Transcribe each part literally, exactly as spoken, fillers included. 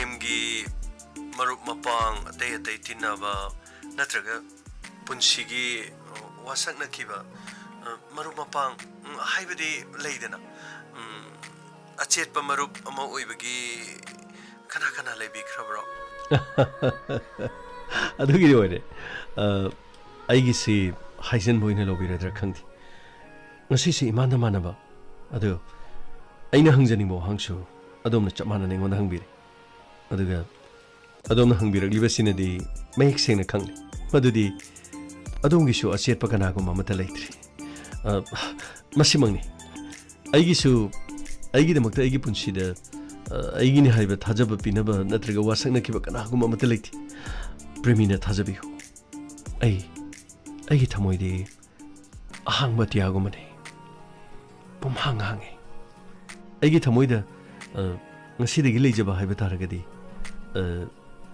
ꯒꯤ ꯃꯔꯨꯞ ꯃꯄꯥꯡ, ꯑꯇꯩ ꯑꯇꯩ ꯇꯤꯟꯅꯕ, ꯅꯠꯇ꯭ꯔꯒ ꯄꯨꯟꯁꯤꯒꯤ, ꯑ, ꯋꯥꯁꯛꯅꯈꯤꯕ, ꯑ, ꯃꯔꯨꯞ ꯃꯄꯥꯡ, ꯎꯝ, ꯍꯥꯏꯕꯗꯤ ꯂꯩꯗꯅ, ꯎꯝ, ꯑꯆꯦꯠꯄ ꯃꯔꯨꯞ ꯑꯃ ꯑꯣꯏꯕꯒꯤ ꯀꯅꯥ ꯀꯅꯥ ꯂꯩꯕꯤꯈ꯭ꯔꯕ꯭ꯔꯣ? ꯑꯗꯨꯒꯤꯗꯤ ꯑꯣꯏꯔꯦ꯫ ꯑ, ꯑꯩꯒꯤꯁꯤ ꯍꯥꯏꯖꯟꯕ ꯑꯣꯏꯅ ꯂꯧꯕꯤꯔꯗ꯭ꯔꯥ ꯈꯪꯗꯦ꯫ ꯉꯁꯤꯁꯤ ꯏꯃꯥꯟꯗ ꯃꯥꯟꯅꯕ꯫ ꯑꯗꯨ ꯑꯩꯅ ꯍꯪꯖꯅꯤꯡꯕ ꯋꯥꯍꯪꯁꯨ ꯑꯗꯣꯝꯅ ꯆꯞ ꯃꯥꯟꯅꯅ ꯑꯩꯉꯣꯟꯗ ꯍꯪꯕꯤꯔꯦ꯫ ꯑꯗꯨꯒ ꯑꯗꯣꯝꯅ ꯍꯪꯕꯤꯔꯛꯂꯤꯕꯁꯤꯅꯗꯤ ꯃꯌꯦꯛ ꯁꯦꯡꯅ ꯈꯪꯂꯦ꯫ ꯃꯗꯨꯗꯤ ꯑꯗꯣꯝꯒꯤꯁꯨ ꯑꯆꯦꯠꯄ ꯀꯅꯥꯒꯨꯝꯕ ꯑꯃꯠꯇ ꯂꯩꯇ꯭ꯔꯤ꯫ ꯑ, ꯃꯁꯤꯃꯛꯅꯤ꯫ ꯑꯩꯒꯤꯁꯨ, ꯑꯩꯒꯤꯗꯃꯛꯇ ꯑꯩꯒꯤ ꯄꯨꯟꯁꯤꯗ, ꯑ, ꯑꯩꯒꯤꯅꯤ ꯍꯥꯏꯕ ꯊꯥꯖꯕ ꯄꯤꯅꯕ ꯅꯠꯇ꯭ꯔꯒ ꯋꯥꯁꯛꯅꯈꯤꯕ ꯀꯅꯥꯒꯨꯝꯕ ꯑꯃꯠꯇ ꯂꯩꯇꯦ꯫ ꯄ꯭ꯔꯦꯃꯤꯅ ꯊꯥꯖꯕꯤꯌꯨ꯫ ꯑꯩ, ꯑꯩꯒꯤ ꯊꯃꯣꯏꯗꯤ ꯑꯍꯥꯡꯕ ꯑꯇꯤꯌꯥꯒꯨꯝꯕꯅꯤ꯫ ꯄꯨꯝꯍꯥꯡ ꯍꯥꯡꯉꯤ꯫ ꯑꯩꯒꯤ ꯊꯃꯣꯏꯗ, ꯑ, ꯉꯁꯤꯗꯒꯤ ꯂꯩꯖꯕ ꯍꯥꯏꯕ ꯇꯥꯔꯒꯗꯤ, ꯑ,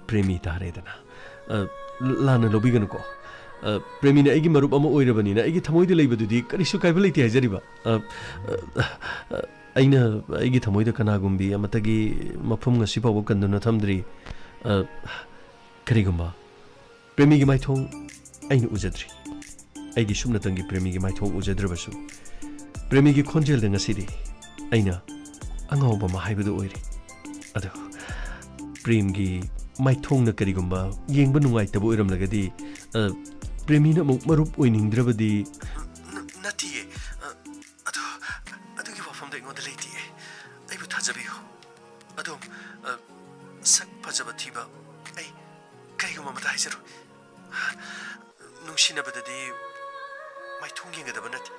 ꯄ꯭ꯔꯦꯃꯤ ꯇꯥꯔꯦꯗꯅ꯫ ꯑ, ꯂꯥꯟꯅ ꯂꯧꯕꯤꯒꯅꯨꯀꯣ꯫ ꯑ, ꯄ꯭ꯔꯦꯃꯤꯅ ꯑꯩꯒꯤ ꯃꯔꯨꯞ ꯑꯃ ꯑꯣꯏꯔꯕꯅꯤꯅ ꯑꯩꯒꯤ ꯊꯃꯣꯏꯗ ꯂꯩꯕꯗꯨꯗꯤ ꯀꯔꯤꯁꯨ ꯀꯥꯏꯕ ꯂꯩꯇꯦ ꯍꯥꯏꯖꯔꯤꯕ꯫ ꯑ, ꯑ, ꯑ, ꯑꯩꯅ ꯑꯩꯒꯤ ꯊꯃꯣꯏꯗ ꯀꯅꯥꯒꯨꯝꯕꯤ ꯑꯃꯠꯇꯒꯤ ꯃꯐꯝ ꯉꯁꯤ ꯐꯥꯎꯕ ꯀꯟꯗꯨꯅ ꯊꯝꯗ꯭ꯔꯤ꯫ ꯑ, ꯀꯔꯤꯒꯨꯝꯕ ꯄ꯭ꯔꯦꯃꯤꯒꯤ ꯃꯥꯏꯊꯣꯡ ꯑꯩꯅ ꯎꯖꯗ꯭ꯔꯤ꯫ ꯑꯩꯗꯤ ꯁꯨꯞꯅꯇꯪꯒꯤ ꯄ꯭ꯔꯦꯃꯤꯒꯤ ꯃꯥꯏꯊꯣꯡ ꯎꯖꯗ꯭ꯔꯕꯁꯨ, ꯄ꯭ꯔꯦꯃꯤꯒꯤ ꯈꯣꯟꯖꯦꯜꯗ ꯉꯁꯤꯗꯤ ꯑꯩꯅ ꯑꯉꯥꯎꯕ ꯑꯃ ꯍꯥꯏꯕꯗꯨ ꯑꯣꯏꯔꯦ꯫ ꯑꯗꯣ ꯄ꯭ꯔꯦꯝꯒꯤ ꯃꯥꯏꯊꯣꯡꯅ ꯀꯔꯤꯒꯨꯝꯕ ꯌꯦꯡꯕ ꯅꯨꯡꯉꯥꯏꯇꯕ ꯑꯣꯏꯔꯝꯂꯒꯗꯤ, ꯑ, ꯄ꯭ꯔꯦꯃꯤꯅ ꯑꯃꯨꯛ ꯃꯔꯨꯞ ꯑꯣꯏꯅꯤꯡꯗ꯭ꯔꯕꯗꯤ? ꯅ-, ꯅꯠꯇꯤꯌꯦ꯫ ꯑ, ꯑꯗꯣ, ꯑꯗꯨꯒꯤ ꯋꯥꯐꯝꯗꯣ ꯑꯩꯉꯣꯟꯗ ꯂꯩꯇꯤꯌꯦ꯫ ꯑꯩꯕꯨ ꯊꯥꯖꯕꯤꯌꯨ꯫ ꯑꯗꯣꯝ, ꯑ, ꯁꯛ ꯐꯖꯕ ꯊꯤꯕ ꯑꯩ ꯀꯔꯤꯒꯨꯝꯕ ꯑꯃꯠꯇ ꯍꯥꯏꯖꯔꯣꯏ꯫ ꯅꯨꯡꯁꯤꯅꯕꯗꯗꯤ ꯃꯥꯏꯊꯣꯡ ꯌꯦꯡꯒꯗꯕ ꯅꯠꯇꯦ,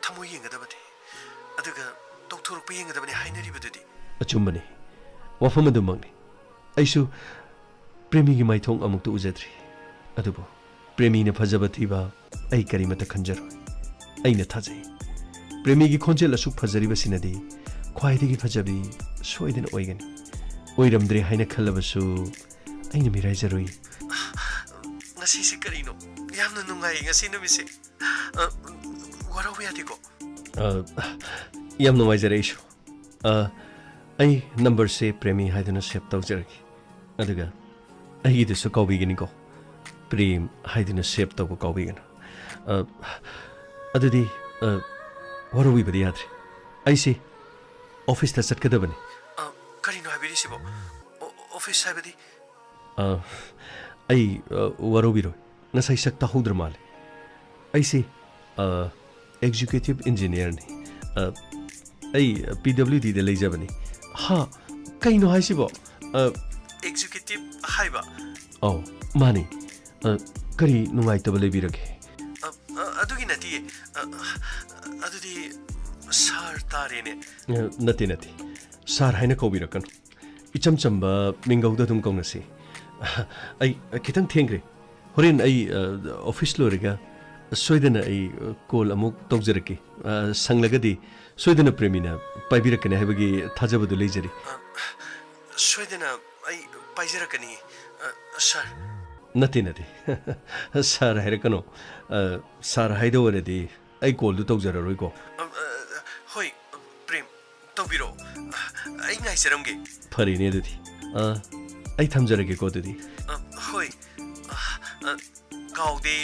ꯊꯃꯣꯏ ꯌꯦꯡꯒꯗꯕꯅꯤ꯫ ꯑꯗꯨꯒ ꯇꯧꯊꯣꯔꯛꯄ ꯌꯦꯡꯒꯗꯕꯅꯤ ꯍꯥꯏꯅꯔꯤꯕꯗꯨꯗꯤ꯫ ꯑꯆꯨꯝꯕꯅꯤ, ꯋꯥꯐꯝ ꯑꯗꯨꯃꯛꯅꯤ꯫ ꯑꯩꯁꯨ ꯄ꯭ꯔꯦꯃꯤꯒꯤ ꯃꯥꯏꯊꯣꯡ ꯑꯃꯨꯛꯇ ꯎꯖꯗ꯭ꯔꯤ꯫ ꯑꯗꯨꯕꯨ ꯄ꯭ꯔꯦꯃꯤꯅ ꯐꯖꯕ ꯊꯤꯕ ꯑꯩ ꯀꯔꯤꯃꯠꯇ ꯈꯟꯖꯔꯣꯏ꯫ ꯑꯩꯅ ꯊꯥꯖꯩ, ꯄ꯭ꯔꯦꯃꯤꯒꯤ ꯈꯣꯟꯖꯦꯜ ꯑꯁꯨꯛ ꯐꯖꯔꯤꯕꯁꯤꯅꯗꯤ ꯈ꯭ꯋꯥꯏꯗꯒꯤ ꯐꯖꯕꯤ ꯁꯣꯏꯗꯅ ꯑꯣꯏꯒꯅꯤ꯫ ꯑꯣꯏꯔꯝꯗ꯭ꯔꯦ ꯍꯥꯏꯅ ꯈꯜꯂꯕꯁꯨ ꯑꯩꯅ ꯃꯤꯔꯥꯏꯖꯔꯨꯏ꯫ ꯉꯁꯤꯁꯤ ꯀꯔꯤꯅꯣ? ꯌꯥꯝꯅ ꯅꯨꯡꯉꯥꯏꯌꯦ ꯉꯁꯤ ꯅꯨꯃꯤꯠꯁꯦ꯫ ꯑ, ꯋꯥꯔꯧꯕ ꯌꯥꯗꯦꯀꯣ? ꯑ, ꯌꯥꯝ ꯅꯨꯡꯉꯥꯏꯖꯔꯦ ꯑꯩꯁꯨ꯫ ꯑ, ꯑꯩ ꯅꯝꯕꯔꯁꯦ ꯄ꯭ꯔꯦꯃꯤ ꯍꯥꯏꯗꯨꯅ ꯁꯦꯚ ꯇꯧꯖꯔꯒꯦ꯫ ꯑꯗꯨꯒ ꯑꯩꯒꯤꯗꯨꯁꯨ ꯀꯥꯎꯕꯤꯒꯅꯤꯀꯣ, ꯄ꯭ꯔꯦꯝ ꯍꯥꯏꯗꯨꯅ ꯁꯦꯚ ꯇꯧꯕ ꯀꯥꯎꯕꯤꯒꯅꯨ꯫ ꯑ, ꯑꯗꯨꯗꯤ, ꯑ, ꯋꯥꯔꯧꯕꯤꯕꯗꯤ ꯌꯥꯗ꯭ꯔꯦ꯫ ꯑꯩꯁꯤ ꯑꯣꯐꯤꯁꯇ ꯆꯠꯀꯗꯕꯅꯤ꯫ ꯑ, ꯀꯔꯤꯅꯣ ꯍꯥꯏꯕꯤꯔꯤꯁꯤꯕꯣ? ꯑꯣ-, ꯑꯣꯐꯤꯁ ꯍꯥꯏꯕꯗꯤ? ꯑ, ꯑꯩ, ꯑ, ꯋꯥꯔꯧꯕꯤꯔꯣꯏ꯫ ꯉꯁꯥꯏ ꯁꯛ ꯇꯥꯍꯧꯗ꯭ꯔ ꯃꯥꯜꯂꯦ꯫ ꯑꯩꯁꯤ, ꯑ, ꯑꯦꯛꯖꯤꯀ꯭ꯌꯨꯇꯤꯚ ꯏꯟꯖꯤꯅꯤꯌꯔꯅꯤ꯫ ꯑ, ꯑꯩ ꯄꯤ ꯗꯕ꯭ꯂꯤꯎ ꯗꯤꯗ ꯂꯩꯖꯕꯅꯤ꯫ ꯍꯥ? ꯀꯩꯅꯣ ꯍꯥꯏꯁꯤꯕꯣ? ꯑ, ꯑꯦꯛꯖꯤꯀ꯭ꯌꯨꯇꯤꯚ ꯍꯥꯏꯕ? ꯑꯧ, ꯃꯥꯅꯤ꯫ ꯑ, ꯀꯔꯤ ꯅꯨꯡꯉꯥꯏꯇꯕ ꯂꯩꯕꯤꯔꯒꯦ? ꯑ, ꯑ, ꯑꯗꯨꯒꯤ ꯅꯠꯇꯤꯌꯦ꯫ ꯑ, ꯑ, ꯑꯗꯨꯗꯤ ꯁꯥꯔ ꯇꯥꯔꯦꯅꯦ꯫ ꯑ, ꯅꯠꯇꯦ, ꯅꯠꯇꯦ꯫ ꯁꯥꯔ ꯍꯥꯏꯅ ꯀꯧꯕꯤꯔꯛꯀꯅꯨ꯫ ꯏꯆꯝ ꯆꯝꯕ ꯃꯤꯡꯒꯧꯗ ꯑꯗꯨꯝ ꯀꯧꯅꯁꯤ꯫ ꯑꯩ ꯈꯤꯇꯪ ꯊꯦꯡꯈ꯭ꯔꯦ꯫ ꯍꯣꯔꯦꯟ ꯑꯩ, ꯑ, ꯑꯣꯐꯤꯁ ꯂꯣꯏꯔꯒ ꯁꯣꯏꯗꯅ ꯑꯩ, ꯑ, ꯀꯣꯜ ꯑꯃꯨꯛ ꯇꯧꯖꯔꯛꯀꯦ꯫ ꯑ, ꯁꯪꯂꯒꯗꯤ ꯁꯣꯏꯗꯅ ꯄ꯭ꯔꯦꯃꯤꯅ ꯄꯥꯏꯕꯤꯔꯛꯀꯅꯤ ꯍꯥꯏꯕꯒꯤ ꯊꯥꯖꯕꯗꯨ ꯂꯩꯖꯔꯤ꯫ ꯑ, ꯁꯣꯏꯗꯅ ꯑꯩ ꯄꯥꯏꯖꯔꯛꯀꯅꯤ, ꯑ, ꯁꯥꯔ꯫ ꯅꯠꯇꯦ, ꯅꯠꯇꯦ꯫ ꯁꯥꯔ ꯍꯥꯏꯔꯛꯀꯅꯣ꯫ ꯑ, ꯁꯥꯔ ꯍꯥꯏꯗꯧ ꯑꯣꯏꯔꯗꯤ ꯑꯩ ꯀꯣꯜꯗꯨ ꯇꯧꯖꯔꯔꯣꯏꯀꯣ꯫ ꯑ, ꯑ, ꯍꯣꯏ, ꯄ꯭ꯔꯦꯝ, ꯇꯧꯕꯤꯔꯛꯑꯣ꯫ ꯑ, ꯑꯩ ꯉꯥꯏꯖꯔꯝꯒꯦ꯫ ꯐꯔꯦꯅꯦ ꯑꯗꯨꯗꯤ꯫ ꯑ, ꯑꯩ ꯊꯝꯖꯔꯒꯦꯀꯣ ꯑꯗꯨꯗꯤ꯫ ꯑ, ꯍꯣꯏ꯫ ꯑ, ꯑ, ꯀꯥꯎꯗꯦ,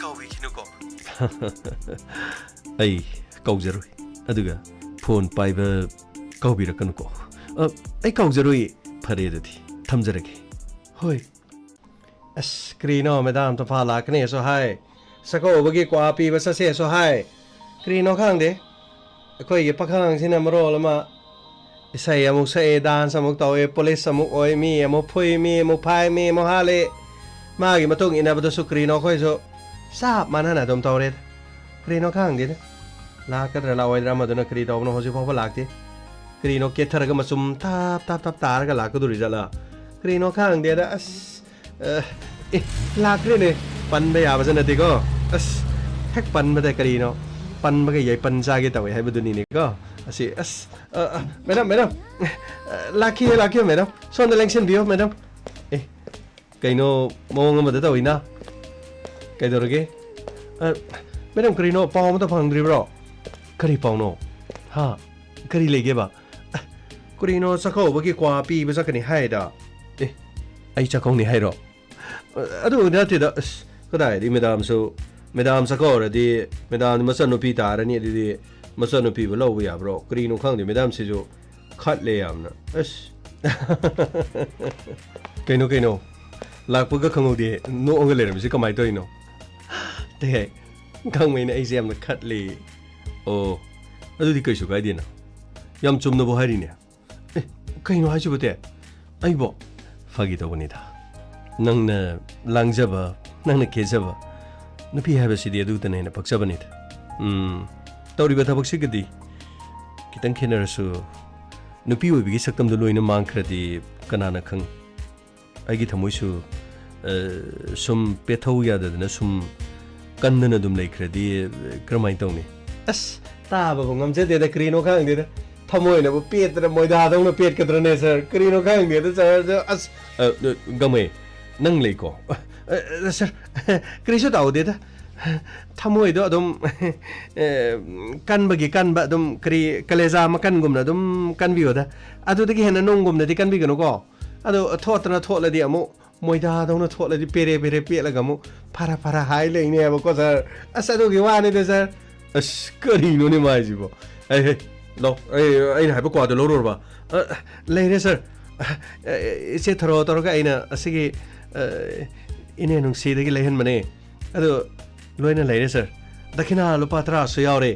ꯀꯥꯎꯕꯤꯈꯤꯅꯨꯀꯣ꯫ ꯑꯩ ꯀꯥꯎꯖꯔꯣꯏ꯫ ꯑꯗꯨꯒ ꯐꯣꯟ ꯄꯥꯏꯕ ꯀꯥꯎꯕꯤꯔꯛꯀꯅꯨꯀꯣ꯫ ꯑ, ꯑꯩ ꯀꯥꯎꯖꯔꯣꯏ꯫ ꯐꯔꯦ ꯑꯗꯨꯗꯤ꯫ ꯊꯝꯖꯔꯒꯦ꯫ ꯍꯣꯏ꯫ ꯑꯁ, ꯀꯔꯤꯅꯣ ꯃꯦꯗꯥꯝ ꯇꯣꯐꯥ ꯂꯥꯛꯀꯅꯤꯁꯨ ꯍꯥꯏ, ꯆꯥꯛꯀꯧꯕꯒꯤ ꯀ꯭ꯋꯥ ꯄꯤꯕ ꯆꯠꯁꯦꯁꯨ ꯍꯥꯏ꯫ ꯀꯔꯤꯅꯣ ꯈꯪꯗꯦ꯫ ꯑꯩꯈꯣꯏꯒꯤ ꯄꯥꯈꯪꯁꯤꯅ ꯃꯔꯣꯜ ꯑꯃ ꯏꯁꯩ ꯑꯃꯨꯛ ꯁꯛꯑꯦ, ꯗꯥꯟꯁ ꯑꯃꯨꯛ ꯇꯧꯋꯦ, ꯄꯨꯂꯤꯁ ꯑꯃꯨꯛ ꯑꯣꯏ, ꯃꯤ ꯑꯃꯨꯛ ꯐꯨꯏ, ꯃꯤ ꯑꯃꯨꯛ ꯐꯥꯏ, ꯃꯤ ꯑꯃꯨꯛ ꯍꯥꯠꯂꯦ꯫ ꯃꯥꯒꯤ ꯃꯇꯨꯡ ꯏꯟꯅꯕꯗꯁꯨ ꯀꯔꯤꯅꯣ ꯑꯩꯈꯣꯏꯁꯨ ꯆꯞ ꯃꯥꯟꯅꯅ ꯑꯗꯨꯝ ꯇꯧꯔꯦꯗ꯫ ꯀꯔꯤꯅꯣ ꯈꯪꯗꯦꯗ꯫ ꯂꯥꯛꯀꯗ꯭ꯔꯥ ꯂꯥꯛꯑꯣꯏꯗ꯭ꯔꯥ ꯑꯃꯗꯨꯅ ꯀꯔꯤ ꯇꯧꯕꯅꯣ ꯍꯧꯖꯤꯛ ꯐꯥꯎꯕ ꯂꯥꯛꯇꯦ꯫ ꯀꯔꯤꯅꯣ ꯀꯦꯊꯔꯒ ꯃꯆꯨꯝ ꯊꯞ ꯊꯞ ꯊꯞ ꯇꯥꯔꯒ ꯂꯥꯛꯀꯗꯧꯔꯤ ꯖꯥꯠꯂꯥ? ꯀꯔꯤꯅꯣ ꯈꯪꯗꯦꯗ꯫ ꯑꯁ, ꯑ, ꯑꯦ, ꯂꯥꯛꯈ꯭ꯔꯦꯅꯦ꯫ ꯄꯟꯕ ꯌꯥꯕꯁꯨ ꯅꯠꯇꯦꯀꯣ꯫ ꯑꯁ, ꯍꯦꯛ ꯄꯟꯕꯗ ꯀꯔꯤꯅꯣ? ꯄꯟꯕꯒ ꯌꯥꯏꯄꯟ ꯆꯥꯒꯦ ꯇꯧꯋꯦ ꯍꯥꯏꯕꯗꯨꯅꯤꯅꯦꯀꯣ꯫ ꯑꯁꯤ, ꯑꯁ, ꯑ, ꯑ, ꯃꯦꯗꯥꯝ, ꯃꯦꯗꯥꯝ, ꯑ, ꯂꯥꯛꯈꯤꯌꯦ, ꯂꯥꯛꯈꯤꯌꯦ, ꯃꯦꯗꯥꯝ꯫ ꯁꯣꯝꯗ ꯂꯦꯡꯁꯤꯟꯕꯤꯌꯨ, ꯃꯦꯗꯥꯝ꯫ ꯑꯦ, ꯀꯩꯅꯣ ꯃꯑꯣꯡ ꯑꯃꯗ ꯇꯧꯏꯅ? ꯀꯩꯗꯧꯔꯒꯦ? ꯑ, ꯃꯦꯗꯥꯝ, ꯀꯔꯤꯅꯣ, ꯄꯥꯎ ꯑꯃꯇ ꯐꯪꯗ꯭ꯔꯤꯕ꯭ꯔꯣ? ꯀꯔꯤ ꯄꯥꯎꯅꯣ? ꯍꯥ? ꯀꯔꯤ ꯂꯩꯒꯦꯕ? ꯑ, ꯀꯔꯤꯅꯣ ꯆꯥꯛꯀꯧꯕꯒꯤ ꯀ꯭ꯋꯥ ꯄꯤꯕ ꯆꯠꯀꯅꯤ ꯍꯥꯏꯗ? ꯑꯦ, ꯑꯩ ꯆꯥꯛꯀꯧꯅꯤ ꯍꯥꯏꯔꯣ? ꯑꯗꯨ ꯅꯠꯇꯦꯗ, ꯑꯁ, ꯀꯗꯥꯏꯗꯒꯤ ꯃꯦꯗꯥꯝꯁꯨ, ꯃꯦꯗꯥꯝ ꯆꯥꯛꯀꯧꯔꯗꯤ ꯃꯦꯗꯥꯝꯗꯤ ꯃꯆꯟꯅꯨꯄꯤ ꯇꯥꯔꯅꯤ, ꯑꯗꯨꯗꯤ ꯃꯆꯟꯅꯨꯄꯤꯕꯨ ꯂꯧꯕ ꯌꯥꯕ꯭ꯔꯣ? ꯀꯔꯤꯅꯣ ꯈꯪꯗꯦ, ꯃꯦꯗꯥꯝꯁꯤꯁꯨ ꯈꯠꯂꯦ ꯌꯥꯝꯅ꯫ ꯑꯁ꯫ ꯀꯩꯅꯣ, ꯀꯩꯅꯣ? ꯂꯥꯛꯄꯒ ꯈꯪꯍꯧꯗꯦ, ꯅꯣꯛꯑꯒ ꯂꯩꯔꯝꯃꯤꯁꯦ ꯀꯃꯥꯏꯅ ꯇꯧꯔꯤꯅꯣ? ꯇꯦ, ꯒꯥꯡꯃꯩꯅ ꯑꯩꯁꯦ ꯌꯥꯝꯅ ꯈꯠꯂꯦ꯫ ꯑꯣ, ꯑꯗꯨꯗꯤ ꯀꯩꯁꯨ ꯀꯥꯏꯗꯦꯅ꯫ ꯌꯥꯝ ꯆꯨꯝꯅꯕꯨ ꯍꯥꯏꯔꯤꯅꯦ꯫ ꯑꯦ, ꯀꯩꯅꯣ ꯍꯥꯏꯁꯤꯕꯣ, ꯇꯦ? ꯑꯩꯕꯣ? ꯐꯥꯒꯤ ꯇꯧꯕꯅꯤꯗ꯫ ꯅꯪꯅ ꯂꯥꯡꯖꯕ, ꯅꯪꯅ ꯀꯦꯖꯕ, ꯅꯨꯄꯤ ꯍꯥꯏꯕꯁꯤꯗꯤ ꯑꯗꯨꯇꯅ ꯍꯦꯟꯅ ꯄꯛꯆꯕꯅꯤꯗ꯫ ꯎꯝ, ꯇꯧꯔꯤꯕ ꯊꯕꯛꯁꯤꯒꯗꯤ ꯈꯤꯇꯪ ꯈꯦꯠꯅꯔꯁꯨ, ꯅꯨꯄꯤ ꯑꯣꯏꯕꯒꯤ ꯁꯛꯇꯝꯗꯨ ꯂꯣꯏꯅ ꯃꯥꯡꯈ꯭ꯔꯗꯤ ꯀꯅꯥꯅ ꯈꯪ? ꯑꯩꯒꯤ ꯊꯃꯣꯏꯁꯨ, ꯑ, ꯁꯨꯝ ꯄꯦꯠꯊꯧ ꯌꯥꯗꯗꯅ ꯁꯨꯝ ꯀꯟꯗꯅ ꯑꯗꯨꯝ ꯂꯩꯈ꯭ꯔꯗꯤ, ꯑ, ꯀꯔꯝꯍꯥꯏꯅ ꯇꯧꯅꯤ? ꯑꯁ, ꯇꯥꯕꯕꯨ ꯉꯝꯖꯗꯦꯗ, ꯀꯔꯤꯅꯣ ꯈꯪꯗꯦꯗ꯫ ꯊꯃꯣꯏꯅꯕꯨ ꯄꯦꯠꯇꯅ ꯃꯣꯏꯗꯥꯗꯧꯅ ꯄꯦꯠꯀꯗ꯭ꯔꯅꯦ, ꯁꯥꯔ? ꯀꯔꯤꯅꯣ ꯈꯪꯗꯦꯗ, ꯁꯥꯔ꯫ ꯑꯁ, ꯑ, ꯑ, ꯒꯥꯡꯃꯩ, ꯅꯪ ꯂꯩꯀꯣ? ꯑ, ꯑ, ꯁꯥꯔ, ꯀꯔꯤꯁꯨ ꯇꯧꯗꯦꯗ꯫ ꯊꯃꯣꯏꯗꯣ ꯑꯗꯨꯝ, ꯑ, ꯀꯟꯕꯒꯤ ꯀꯟꯕ, ꯑꯗꯨꯝ ꯀꯔꯤ ꯀꯂꯦꯖꯥ ꯃꯀꯟꯒꯨꯝꯅ ꯑꯗꯨꯝ ꯀꯟꯕꯤꯌꯣꯗ꯫ ꯑꯗꯨꯗꯒꯤ ꯍꯦꯟꯅ ꯅꯨꯡꯒꯨꯝꯅꯗꯤ ꯀꯟꯕꯤꯒꯅꯨꯀꯣ꯫ ꯑꯗꯣ ꯊꯣꯠꯇꯅ ꯊꯣꯠꯂꯗꯤ ꯑꯃꯨꯛ ꯃꯣꯏꯗꯥꯗꯧꯅ ꯊꯣꯠꯂꯗꯤ ꯄꯦꯔꯦ ꯄꯦꯔꯦ ꯄꯦꯠꯂꯒ ꯑꯃꯨꯛ ꯐꯔꯥ ꯐꯔꯥ ꯍꯥꯏ ꯂꯩꯅꯦꯕꯀꯣ, ꯁꯥꯔ꯫ ꯑꯁ, ꯑꯗꯨꯒꯤ ꯋꯥꯅꯤꯗ, ꯁꯥꯔ꯫ ꯑꯁ, ꯀꯔꯤꯅꯣꯅꯦ ꯃꯥꯏꯁꯤꯕꯣ? ꯑꯩ, ꯍꯦ, ꯂꯥꯎ, ꯑꯩ, ꯑꯩꯅ ꯍꯥꯏꯕ ꯀ꯭ꯋꯥꯗꯣ ꯂꯧꯔꯨꯔꯕ? ꯑ, ꯂꯩꯔꯦ, ꯁꯥꯔ꯫ ꯑ, ꯏꯆꯦ ꯊꯔꯣ ꯇꯧꯔꯒ ꯑꯩꯅ ꯑꯁꯤꯒꯤ, ꯑ, ꯏꯅꯦ ꯅꯨꯡꯁꯤꯗꯒꯤ ꯂꯩꯍꯟꯕꯅꯦ꯫ ꯑꯗꯨ ꯂꯣꯏꯅ ꯂꯩꯔꯦ, ꯁꯥꯔ꯫ ꯗꯈꯤꯅꯥ ꯂꯨꯄꯥ ꯇꯔꯥꯁꯨ ꯌꯥꯎꯔꯦ꯫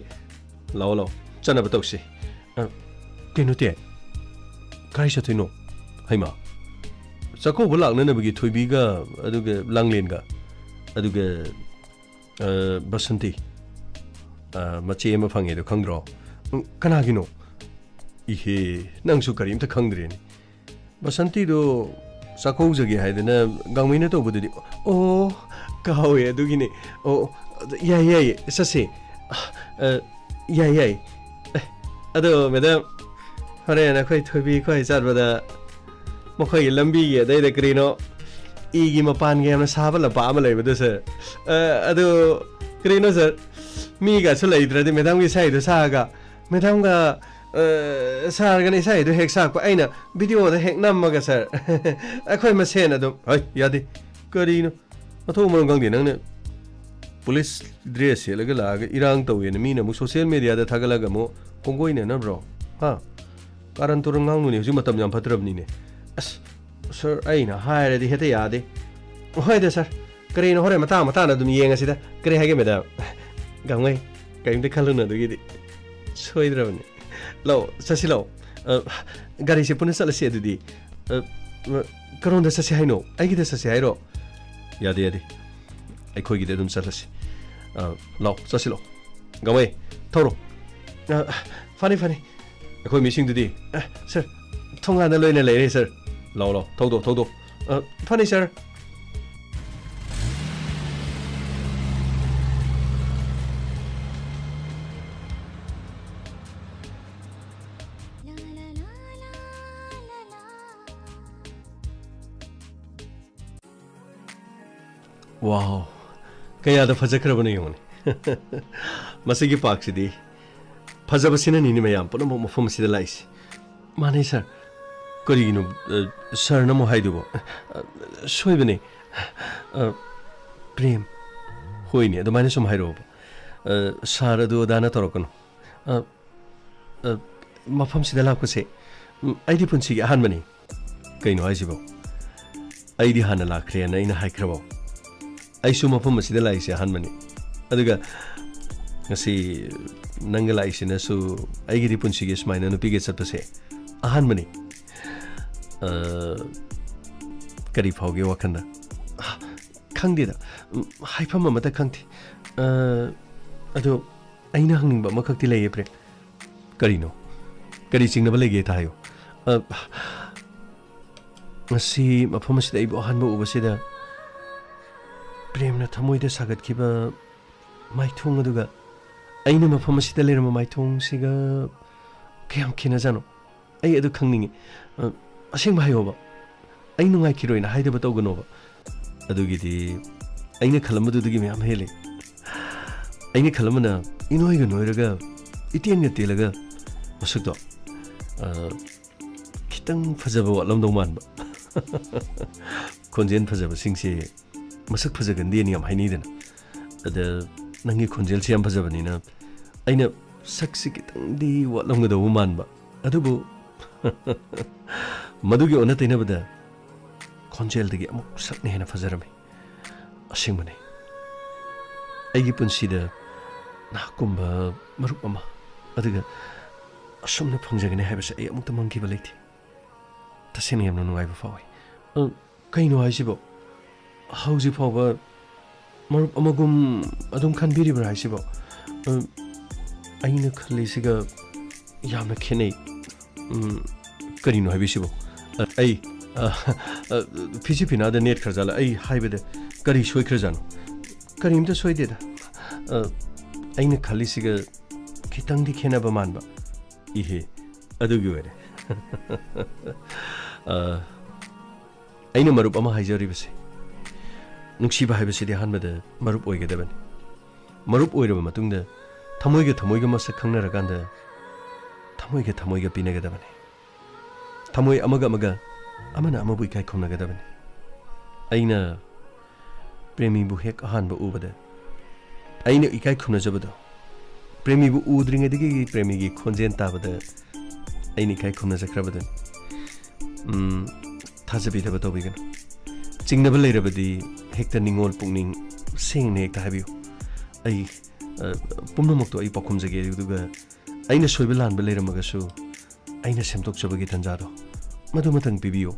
ꯂꯥꯛꯑꯣ, ꯂꯥꯛꯑꯣ, ꯆꯠꯅꯕ ꯇꯧꯁꯤ꯫ ꯑ, ꯀꯩꯅꯣ, ꯇꯦ? ꯀꯥꯏ ꯆꯠꯇꯣꯏꯅꯣ? ꯍꯩꯃꯥ, ꯆꯥꯛꯀꯧꯕ ꯂꯥꯛꯅꯅꯕꯒꯤ ꯊꯣꯏꯕꯤꯒ, ꯑꯗꯨꯒ ꯂꯥꯡꯂꯦꯟꯒ, ꯑꯗꯨꯒ, ꯑ, ꯕꯁꯟꯇꯤ, ꯑ, ꯃꯆꯦ ꯑꯃ ꯐꯪꯉꯦꯗꯣ ꯈꯪꯗ꯭ꯔꯣ? ꯎꯝ, ꯀꯅꯥꯒꯤꯅꯣ? ꯏꯍꯦ, ꯅꯪꯁꯨ ꯀꯔꯤꯝꯇ ꯈꯪꯗ꯭ꯔꯦꯅꯦ꯫ ꯕꯁꯟꯇꯤꯗꯣ ꯆꯥꯛꯀꯧꯖꯒꯦ ꯍꯥꯏꯗꯅ ꯒꯥꯡꯃꯩꯅ ꯇꯧꯕꯗꯨꯗꯤ꯫ ꯑꯣ, ꯀꯥꯎꯋꯦ, ꯑꯗꯨꯒꯤꯅꯦ꯫ ꯑꯣ, ꯌꯥꯏꯌꯦ, ꯌꯥꯏꯌꯦ, ꯆꯠꯁꯦ꯫ ꯑ, ꯌꯥꯏ, ꯌꯥꯏ꯫ ꯑꯦ, ꯑꯗꯣ, ꯃꯦꯗꯥꯝ, ꯍꯣꯔꯦꯟ ꯑꯩꯈꯣꯏ ꯊꯣꯏꯕꯤ ꯈꯣꯏ ꯆꯠꯄꯗ ꯃꯈꯣꯏꯒꯤ ꯂꯝꯕꯤꯒꯤ ꯑꯗꯩꯗ ꯀꯔꯤꯅꯣ ꯏꯒꯤ ꯃꯄꯥꯟꯒ ꯌꯥꯝꯅ ꯁꯥꯕ ꯂꯝꯄꯥꯛ ꯑꯃ ꯂꯩꯕꯗꯣ, ꯁꯥꯔ꯫ ꯑ, ꯑꯗꯨ ꯀꯔꯤꯅꯣ, ꯁꯥꯔ? ꯃꯤꯒꯁꯨ ꯂꯩꯇ꯭ꯔꯗꯤ ꯃꯦꯗꯥꯝꯒꯤ ꯏꯁꯩꯗꯣ ꯁꯥꯛꯑꯒ ꯃꯦꯗꯥꯝꯒ ꯑ, ꯁꯥꯔꯒꯅ ꯏꯁꯩꯗꯣ ꯍꯦꯛ ꯁꯥꯛꯄ, ꯑꯩꯅ ꯚꯤꯗꯤꯑꯣꯗ ꯍꯦꯛ ꯅꯝꯃꯒ, ꯁꯥꯔ꯫ ꯑꯩꯈꯣꯏ ꯃꯁꯦꯟ ꯑꯗꯨꯝ, ꯍꯩ, ꯌꯥꯗꯦ꯫ ꯀꯔꯤꯅꯣ? ꯃꯊꯣꯡ ꯃꯔꯝ ꯈꯪꯗꯦ꯫ ꯅꯪꯅ ꯄꯨꯂꯤꯁ ꯗ꯭ꯔꯦꯁ ꯁꯦꯠꯂꯒ ꯂꯥꯛꯑꯒ ꯏꯔꯥꯡ ꯇꯧꯋꯦꯅ ꯃꯤꯅ ꯑꯃꯨꯛ ꯁꯣꯁꯤꯌꯦꯜ ꯃꯤꯗꯤꯌꯥꯗ ꯊꯥꯒꯠꯂꯒ ꯑꯃꯨꯛ ꯍꯣꯡꯒꯣꯏꯅꯅꯕ꯭ꯔꯣ? ꯍꯥ? ꯀꯥꯔꯟ ꯇꯨꯔꯟ ꯉꯥꯡꯅꯨꯅꯦ, ꯍꯧꯖꯤꯛ ꯃꯇꯝ ꯌꯥꯝ ꯐꯠꯇ꯭ꯔꯕꯅꯤꯅꯦ꯫ ꯑꯁ, ꯁꯥꯔ, ꯑꯩꯅ ꯍꯥꯏꯔꯗꯤ ꯍꯦꯛꯇ ꯌꯥꯗꯦ꯫ ꯍꯣꯏꯗ, ꯁꯥꯔ꯫ ꯀꯔꯤꯅꯣ, ꯍꯣꯔꯦꯟ ꯃꯇꯥꯡ ꯃꯇꯥꯡꯗ ꯑꯗꯨꯝ ꯌꯦꯡꯉꯁꯤꯗ꯫ ꯀꯔꯤ ꯍꯥꯏꯒꯦ, ꯃꯦꯗꯥꯝ? ꯒꯥꯡꯉꯩ, ꯀꯔꯤꯝꯇ ꯈꯜꯂꯨꯅꯨ ꯑꯗꯨꯒꯤꯗꯤ꯫ ꯁꯣꯏꯗ꯭ꯔꯕꯅꯤ꯫ ꯂꯥꯛꯑꯣ, ꯆꯠꯁꯤ ꯂꯥꯛꯑꯣ꯫ ꯑ, ꯒꯥꯔꯤꯁꯦ ꯄꯨꯟꯅ ꯆꯠꯂꯁꯤ ꯑꯗꯨꯗꯤ꯫ ꯑ, ꯑ, ꯀꯔꯣꯝꯗ ꯆꯠꯁꯤ ꯍꯥꯏꯅꯣ? ꯑꯩꯒꯤꯗ ꯆꯠꯁꯤ ꯍꯥꯏꯔꯣ? ꯌꯥꯗꯦ, ꯌꯥꯗꯦ꯫ ꯑꯩꯈꯣꯏꯒꯤꯗ ꯑꯗꯨꯝ ꯆꯠꯂꯁꯤ꯫ ꯑ, ꯂꯥꯛꯑꯣ, ꯆꯠꯁꯤ ꯂꯥꯛꯑꯣ꯫ ꯒꯥꯡꯃꯩ, ꯊꯧꯔꯣ꯫ ꯑ, ꯐꯅꯤ, ꯐꯅꯤ꯫ ꯑꯩꯈꯣꯏ ꯃꯤꯁꯤꯡꯗꯨꯗꯤ? ꯑ, ꯁꯥꯔ, ꯊꯣꯡꯒꯥꯟꯗ ꯂꯣꯏꯅ ꯂꯩꯔꯦ, ꯁꯥꯔ꯫ ꯂꯥꯛꯑꯣ, ꯂꯥꯛꯑꯣ, ꯊꯧꯗꯣꯛ, ꯊꯧꯗꯣꯛ꯫ ꯑ, ꯐꯅꯤ, ꯁꯥꯔ꯫ ꯋꯥꯎ, ꯀꯌꯥꯗ ꯐꯖꯈ꯭ꯔꯕꯅꯣ ꯌꯦꯡꯉꯨꯅꯦ꯫ ꯃꯁꯤꯒꯤ ꯄꯥꯔꯛꯁꯤꯗꯤ ꯐꯖꯕꯁꯤꯅꯅꯤꯅꯦ ꯃꯌꯥꯝ ꯄꯨꯝꯅꯃꯛ ꯃꯐꯝ ꯑꯁꯤꯗ ꯂꯥꯛꯏꯁꯦ꯫ ꯃꯥꯅꯦ, ꯁꯥꯔ꯫ ꯀꯔꯤꯒꯤꯅꯣ, ꯑ, ꯁꯥꯔꯅ ꯑꯃꯨꯛ ꯍꯥꯏꯗꯨꯕꯣ? ꯑ, ꯁꯣꯏꯕꯅꯦ꯫ ꯑ, ꯄ꯭ꯔꯦꯝ꯫ ꯍꯣꯏꯅꯦ, ꯑꯗꯨꯃꯥꯏꯅ ꯁꯨꯝ ꯍꯥꯏꯔꯛꯑꯣꯕ꯫ ꯑ, ꯁꯥꯔ ꯑꯗꯨ ꯑꯗꯥꯅ ꯇꯧꯔꯛꯀꯅꯨ꯫ ꯑ, ꯑ, ꯃꯐꯝꯁꯤꯗ ꯂꯥꯛꯄꯁꯦ, ꯎꯝ, ꯑꯩꯗꯤ ꯄꯨꯟꯁꯤꯒꯤ ꯑꯍꯥꯟꯕꯅꯤ꯫ ꯀꯩꯅꯣ ꯍꯥꯏꯁꯤꯕꯣ? ꯑꯩꯗꯤ ꯍꯥꯟꯅ ꯂꯥꯛꯈ꯭ꯔꯦꯅ ꯑꯩꯅ ꯍꯥꯏꯈ꯭ꯔꯕꯣ? ꯑꯩꯁꯨ ꯃꯐꯝ ꯑꯁꯤꯗ ꯂꯥꯛꯏꯁꯦ ꯑꯍꯥꯟꯕꯅꯤ꯫ ꯑꯗꯨꯒ ꯉꯁꯤ ꯅꯪꯒ ꯂꯥꯛꯏꯁꯤꯅꯁꯨ ꯑꯩꯒꯤꯗꯤ ꯄꯨꯟꯁꯤꯒꯤ ꯁꯨꯃꯥꯏꯅ ꯅꯨꯄꯤꯒ ꯆꯠꯄꯁꯦ ꯑꯍꯥꯟꯕꯅꯤ꯫ ꯑ, ꯀꯔꯤ ꯐꯥꯎꯒꯦ ꯋꯥꯈꯜꯗ? ꯈꯪꯗꯦꯗ, ꯎꯝ, ꯍꯥꯏꯐꯝ ꯑꯃꯠꯇ ꯈꯪꯗꯦ꯫ ꯑ, ꯑꯗꯣ ꯑꯩꯅ ꯍꯪꯅꯤꯡꯕ ꯑꯃꯈꯛꯇꯤ ꯂꯩꯌꯦ, ꯄ꯭ꯔꯦꯝ꯫ ꯀꯔꯤꯅꯣ? ꯀꯔꯤ ꯆꯤꯡꯅꯕ ꯂꯩꯒꯦ ꯍꯦꯛꯇ ꯍꯥꯏꯌꯨ꯫ ꯑ, ꯉꯁꯤ ꯃꯐꯝ ꯑꯁꯤꯗ ꯑꯩꯕꯨ ꯑꯍꯥꯟꯕ ꯎꯕꯁꯤꯗ ꯄ꯭ꯔꯦꯝꯅ ꯊꯃꯣꯏꯗ ꯁꯥꯒꯠꯈꯤꯕ ꯃꯥꯏꯊꯣꯡ ꯑꯗꯨꯒ ꯑꯩꯅ ꯃꯐꯝ ꯑꯁꯤꯗ ꯂꯩꯔꯝꯕ ꯃꯥꯏꯊꯣꯡꯁꯤꯒ ꯀꯌꯥꯝ ꯈꯦꯠꯅꯖꯥꯠꯅꯣ? ꯑꯩ ꯑꯗꯨ ꯈꯪꯅꯤꯡꯉꯤ꯫ ꯑ, ꯑꯁꯦꯡꯕ ꯍꯥꯏꯌꯣꯕ꯫ ꯑꯩ ꯅꯨꯡꯉꯥꯏꯈꯤꯔꯣꯏꯅ ꯍꯥꯏꯗꯕ ꯇꯧꯒꯅꯣꯕ꯫ ꯑꯗꯨꯒꯤꯗꯤ ꯑꯩꯅ ꯈꯜꯂꯝꯕꯗꯨꯗꯒꯤ ꯃꯌꯥꯝ ꯍꯦꯜꯂꯤ꯫ ꯑꯩꯅ ꯈꯜꯂꯝꯕꯅ ꯏꯅꯣꯏꯒ ꯅꯣꯏꯔꯒ, ꯏꯇꯦꯟꯒ ꯇꯦꯜꯂꯒ, ꯃꯁꯛꯇꯣ, ꯑ, ꯈꯤꯇꯪ ꯐꯖꯕ ꯋꯥꯠꯂꯝꯗꯧ ꯃꯥꯟꯕ꯫ ꯈꯣꯟꯖꯦꯜ ꯐꯖꯕꯁꯤꯡꯁꯦ ꯃꯁꯛ ꯐꯖꯒꯟꯗꯦꯅ ꯌꯥꯝ ꯍꯥꯏꯅꯩꯗꯅ꯫ ꯑꯗ ꯅꯪꯒꯤ ꯈꯣꯟꯖꯦꯜꯁꯤ ꯌꯥꯝ ꯐꯖꯕꯅꯤꯅ ꯑꯩꯅ ꯁꯛꯁꯤ ꯈꯤꯇꯪꯗꯤ ꯋꯥꯠꯂꯝꯒꯗꯧꯕ ꯃꯥꯟꯕ꯫ ꯑꯗꯨꯕꯨ ꯃꯗꯨꯒꯤ ꯑꯣꯟꯅ ꯇꯩꯅꯕꯗ ꯈꯣꯟꯖꯦꯜꯗꯒꯤ ꯑꯃꯨꯛ ꯁꯛꯅ ꯍꯦꯟꯅ ꯐꯖꯔꯝꯃꯤ꯫ ꯑꯁꯦꯡꯕꯅꯤ꯫ ꯑꯩꯒꯤ ꯄꯨꯟꯁꯤꯗ ꯅꯍꯥꯛꯀꯨꯝꯕ ꯃꯔꯨꯞ ꯑꯃ, ꯑꯗꯨꯒ ꯑꯁꯨꯝꯅ ꯐꯪꯖꯒꯅꯤ ꯍꯥꯏꯕꯁꯦ ꯑꯩ ꯑꯃꯨꯛꯇ ꯃꯪꯈꯤꯕ ꯂꯩꯇꯦ꯫ ꯇꯁꯦꯡꯅ ꯌꯥꯝꯅ ꯅꯨꯡꯉꯥꯏꯕ ꯐꯥꯎꯏ꯫ ꯑ, ꯀꯩꯅꯣ ꯍꯥꯏꯁꯤꯕꯣ? ꯍꯧꯖꯤꯛ ꯐꯥꯎꯕ ꯃꯔꯨꯞ ꯑꯃꯒꯨꯝ ꯑꯗꯨꯝ ꯈꯟꯕꯤꯔꯤꯕ꯭ꯔꯥ ꯍꯥꯏꯁꯤꯕꯣ? ꯑ, ꯑꯩꯅ ꯈꯜꯂꯤꯁꯤꯒ ꯌꯥꯝꯅ ꯈꯦꯠꯅꯩ꯫ ꯎꯝ, ꯀꯔꯤꯅꯣ ꯍꯥꯏꯕꯤꯁꯤꯕꯣ? ꯑ, ꯑꯩ, ꯑ, ꯑ, ꯐꯤꯖꯤ ꯐꯤꯅꯥꯗ ꯅꯦꯠꯈ꯭ꯔꯖꯥꯠꯂ? ꯑꯩ ꯍꯥꯏꯕꯗ ꯀꯔꯤ ꯁꯣꯏꯈ꯭ꯔꯖꯥꯠꯅꯣ? ꯀꯔꯤꯝꯇ ꯁꯣꯏꯗꯦꯗ꯫ ꯑ, ꯑꯩꯅ ꯈꯜꯂꯤꯁꯤꯒ ꯈꯤꯇꯪꯗꯤ ꯈꯦꯠꯅꯕ ꯃꯥꯟꯕ꯫ ꯏꯍꯦ, ꯑꯗꯨꯒꯤ ꯑꯣꯏꯔꯦ꯫ ꯑ, ꯑꯩꯅ ꯃꯔꯨꯞ ꯑꯃ ꯍꯥꯏꯖꯔꯤꯕꯁꯦ, ꯅꯨꯡꯁꯤꯕ ꯍꯥꯏꯕꯁꯤꯗꯤ ꯑꯍꯥꯟꯕꯗ ꯃꯔꯨꯞ ꯑꯣꯏꯒꯗꯕꯅꯤ꯫ ꯃꯔꯨꯞ ꯑꯣꯏꯔꯕ ꯃꯇꯨꯡꯗ ꯊꯃꯣꯏꯒ ꯊꯃꯣꯏꯒ ꯃꯁꯛ ꯈꯪꯅꯔꯀꯥꯟꯗ ꯊꯃꯣꯏꯒ ꯊꯃꯣꯏꯒ ꯄꯤꯅꯒꯗꯕꯅꯤ꯫ ꯊꯃꯣꯏ ꯑꯃꯒ ꯑꯃꯒ, ꯑꯃꯅ ꯑꯃꯕꯨ ꯏꯀꯥꯏ ꯈꯨꯝꯅꯒꯗꯕꯅꯤ꯫ ꯑꯩꯅ ꯄ꯭ꯔꯦꯃꯤꯕꯨ ꯍꯦꯛ ꯑꯍꯥꯟꯕ ꯎꯕꯗ ꯑꯩꯅ ꯏꯀꯥꯏ ꯈꯨꯝꯅꯖꯕꯗꯣ, ꯄ꯭ꯔꯦꯃꯤꯕꯨ ꯎꯗ꯭ꯔꯤꯉꯩꯗꯒꯤ ꯄ꯭ꯔꯦꯃꯤꯒꯤ ꯈꯣꯟꯖꯦꯜ ꯇꯥꯕꯗ ꯑꯩꯅ ꯏꯀꯥꯏ ꯈꯨꯝꯅꯖꯈ꯭ꯔꯕꯗꯨꯅꯤ꯫ ꯎꯝ, ꯊꯥꯖꯕꯤꯗꯕ ꯇꯧꯕꯤꯒꯅꯨ꯫ ꯆꯤꯡꯅꯕ ꯂꯩꯔꯕꯗꯤ ꯍꯦꯛꯇ ꯅꯤꯡꯉꯣꯜ ꯄꯨꯛꯅꯤꯡ ꯁꯦꯡꯅ ꯍꯦꯛꯇ ꯍꯥꯏꯕꯤꯌꯨ꯫ ꯑꯩ, ꯑ, ꯄꯨꯝꯅꯃꯛꯇꯣ ꯑꯩ ꯄꯥꯎꯈꯨꯝꯖꯒꯦ, ꯑꯗꯨꯒ ꯑꯩꯅ ꯁꯣꯏꯕ ꯂꯥꯟꯕ ꯂꯩꯔꯝꯃꯒꯁꯨ ꯑꯩꯅ ꯁꯦꯝꯗꯣꯛꯆꯕꯒꯤ ꯇꯟꯖꯥꯗꯣ ꯃꯗꯨꯃꯇꯪ ꯄꯤꯕꯤꯌꯨ꯫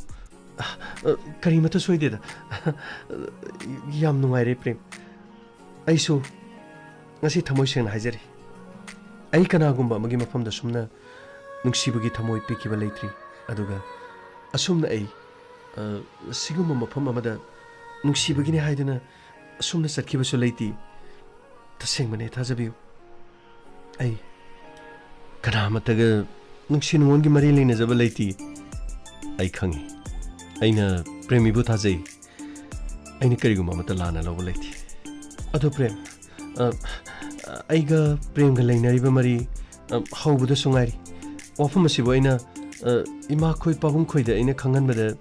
ꯑ, ꯑ, ꯀꯔꯤꯃꯠꯇ ꯁꯣꯏꯗꯦꯗ꯫ ꯌꯥꯝ ꯅꯨꯡꯉꯥꯏꯔꯦ, ꯄ꯭ꯔꯦꯝ꯫ ꯑꯩꯁꯨ ꯉꯁꯤ ꯊꯃꯣꯏ ꯁꯦꯡꯅ ꯍꯥꯏꯖꯔꯤ, ꯑꯩ ꯀꯅꯥꯒꯨꯝꯕ ꯑꯃꯒꯤ ꯃꯐꯝꯗ ꯁꯨꯝꯅ ꯅꯨꯡꯁꯤꯕꯒꯤ ꯊꯃꯣꯏ ꯄꯤꯈꯤꯕ ꯂꯩꯇ꯭ꯔꯤ꯫ ꯑꯗꯨꯒ ꯑꯁꯨꯝꯅ ꯑꯩ, ꯑ, ꯁꯤꯒꯨꯝꯕ ꯃꯐꯝ ꯑꯃꯗ ꯅꯨꯡꯁꯤꯕꯒꯤꯅꯤ ꯍꯥꯏꯗꯨꯅ ꯑꯁꯨꯝꯅ ꯆꯠꯈꯤꯕꯁꯨ ꯂꯩꯇꯦ꯫ ꯇꯁꯦꯡꯕꯅꯦ, ꯊꯥꯖꯕꯤꯌꯨ꯫ ꯑꯩ ꯀꯅꯥ ꯑꯃꯠꯇꯒ ꯅꯨꯡꯁꯤ ꯅꯨꯡꯉꯣꯟꯒꯤ ꯃꯔꯤ ꯂꯩꯅꯖꯕ ꯂꯩꯇꯦ꯫ ꯑꯩ ꯈꯪꯉꯤ꯫ ꯑꯩꯅ ꯄ꯭ꯔꯦꯃꯤꯕꯨ ꯊꯥꯖꯩ꯫ ꯑꯩꯅ ꯀꯔꯤꯒꯨꯝꯕ ꯑꯃꯠꯇ ꯂꯥꯟꯅ ꯂꯧꯕ ꯂꯩꯇꯦ꯫ ꯑꯗꯣ ꯄ꯭ꯔꯦꯝ, ꯑ, ꯑꯩꯒ ꯄ꯭ꯔꯦꯝꯒ ꯂꯩꯅꯔꯤꯕ ꯃꯔꯤ ꯑ, ꯍꯧꯕꯗꯁꯨ ꯉꯥꯏꯔꯤ꯫ ꯋꯥꯐꯝ ꯑꯁꯤꯕꯨ ꯑꯩꯅ, ꯑ, ꯏꯃꯥꯈꯣꯏ ꯄꯥꯕꯨꯡꯈꯣꯏꯗ ꯑꯩꯅ ꯈꯪꯍꯟꯕꯗ,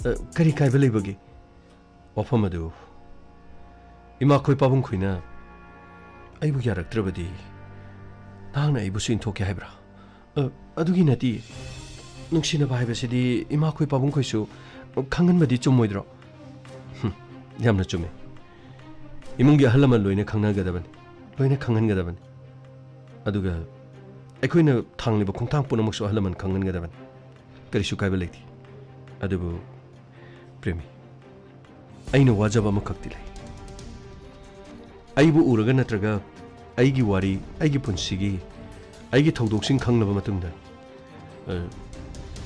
ꯑ, ꯀꯔꯤ ꯀꯥꯏꯕ ꯂꯩꯕꯒꯦ? ꯋꯥꯐꯝ ꯑꯗꯨ ꯏꯃꯥꯈꯣꯏ ꯄꯥꯕꯨꯡꯈꯣꯏꯅ ꯑꯩꯕꯨ ꯌꯥꯔꯛꯇ꯭ꯔꯕꯗꯤ ꯅꯍꯥꯛꯅ ꯑꯩꯕꯨꯁꯨ ꯏꯟꯊꯣꯛꯀꯦ ꯍꯥꯏꯕ꯭ꯔꯥ? ꯑ, ꯑꯗꯨꯒꯤ ꯅꯠꯇꯦ꯫ ꯅꯨꯡꯁꯤꯅꯕ ꯍꯥꯏꯕꯁꯤꯗꯤ ꯏꯃꯥꯈꯣꯏ ꯄꯥꯕꯨꯡꯈꯣꯏꯁꯨ ꯈꯪꯍꯟꯕꯗꯤ ꯆꯨꯝꯃꯣꯏꯗ꯭ꯔꯣ? ꯍꯨꯝ, ꯌꯥꯝꯅ ꯆꯨꯝꯃꯦ꯫ ꯏꯃꯨꯡꯒꯤ ꯑꯍꯜ ꯂꯃꯟ ꯂꯣꯏꯅ ꯈꯪꯅꯒꯗꯕꯅꯤ, ꯂꯣꯏꯅ ꯈꯪꯍꯟꯒꯗꯕꯅꯤ꯫ ꯑꯗꯨꯒ ꯑꯩꯈꯣꯏꯅ ꯊꯥꯡꯂꯤꯕ ꯈꯣꯡꯊꯥꯡ ꯄꯨꯝꯅꯃꯛꯁꯨ ꯑꯍꯜ ꯂꯃꯟ ꯈꯪꯍꯟꯒꯗꯕꯅꯤ꯫ ꯀꯔꯤꯁꯨ ꯀꯥꯏꯕ ꯂꯩꯇꯦ꯫ ꯑꯗꯨꯕꯨ ꯄ꯭ꯔꯦꯃꯤ, ꯑꯩꯅ ꯋꯥꯖꯕ ꯑꯃꯈꯛꯇꯤ ꯂꯩ꯫ ꯑꯩꯕꯨ ꯎꯔꯒ ꯅꯠꯇ꯭ꯔꯒ ꯑꯩꯒꯤ ꯋꯥꯔꯤ, ꯑꯩꯒꯤ ꯄꯨꯟꯁꯤꯒꯤ, ꯑꯩꯒꯤ ꯊꯧꯗꯣꯛꯁꯤꯡ ꯈꯪꯂꯕ ꯃꯇꯨꯡꯗ, ꯑ,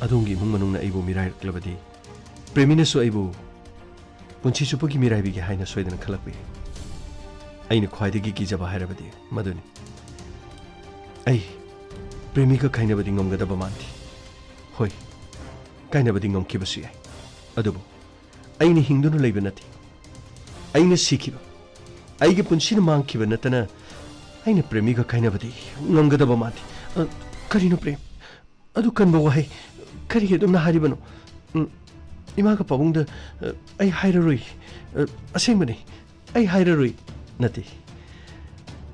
ꯑꯗꯣꯝꯒꯤ ꯏꯃꯨꯡ ꯃꯅꯨꯡꯅ ꯑꯩꯕꯨ ꯃꯤꯔꯥꯏꯔꯛꯂꯕꯗꯤ, ꯄ꯭ꯔꯦꯃꯤꯅꯁꯨ ꯑꯩꯕꯨ ꯄꯨꯟꯁꯤ ꯆꯨꯞꯄꯒꯤ ꯃꯤꯔꯥꯏꯕꯤꯒꯦ ꯍꯥꯏꯅ ꯁꯣꯏꯗꯅ ꯈꯜꯂꯛꯄ ꯌꯥꯏ꯫ ꯑꯩꯅ ꯈ꯭ꯋꯥꯏꯗꯒꯤ ꯀꯤꯖꯕ ꯍꯥꯏꯔꯕꯗꯤ ꯃꯗꯨꯅꯤ꯫ ꯑꯩ ꯄ꯭ꯔꯦꯃꯤꯒ ꯀꯥꯏꯅꯕꯗꯤ ꯉꯝꯒꯗꯕ ꯃꯥꯟꯗꯦ꯫ ꯍꯣꯏ, ꯀꯥꯏꯅꯕꯗꯤ ꯉꯝꯈꯤꯕꯁꯨ ꯌꯥꯏ, ꯑꯗꯨꯕꯨ ꯑꯩꯅ ꯍꯤꯡꯗꯨꯅ ꯂꯩꯕ ꯅꯠꯇꯦ꯫ ꯑꯩꯅ ꯁꯤꯈꯤꯕ, ꯑꯩꯒꯤ ꯄꯨꯟꯁꯤꯅ ꯃꯥꯡꯈꯤꯕ ꯅꯠꯇꯅ ꯑꯩꯅ ꯄ꯭ꯔꯦꯃꯤꯒ ꯀꯥꯏꯅꯕꯗꯤ ꯉꯝꯒꯗꯕ ꯃꯥꯟꯗꯦ꯫ ꯑ, ꯀꯔꯤꯅꯣ ꯄ꯭ꯔꯦꯝ? ꯑꯗꯨ ꯀꯟꯕ ꯋꯥꯍꯩ ꯀꯔꯤꯒꯤ ꯑꯗꯨꯝꯅ ꯍꯥꯏꯔꯤꯕꯅꯣ? ꯎꯝ, ꯏꯃꯥꯒ ꯄꯥꯕꯨꯡꯗ, ꯑ, ꯑꯩ ꯍꯥꯏꯔꯔꯣꯏ꯫ ꯑ, ꯑꯁꯦꯡꯕꯅꯤ, ꯑꯩ ꯍꯥꯏꯔꯔꯣꯏ꯫ ꯅꯠꯇꯦ,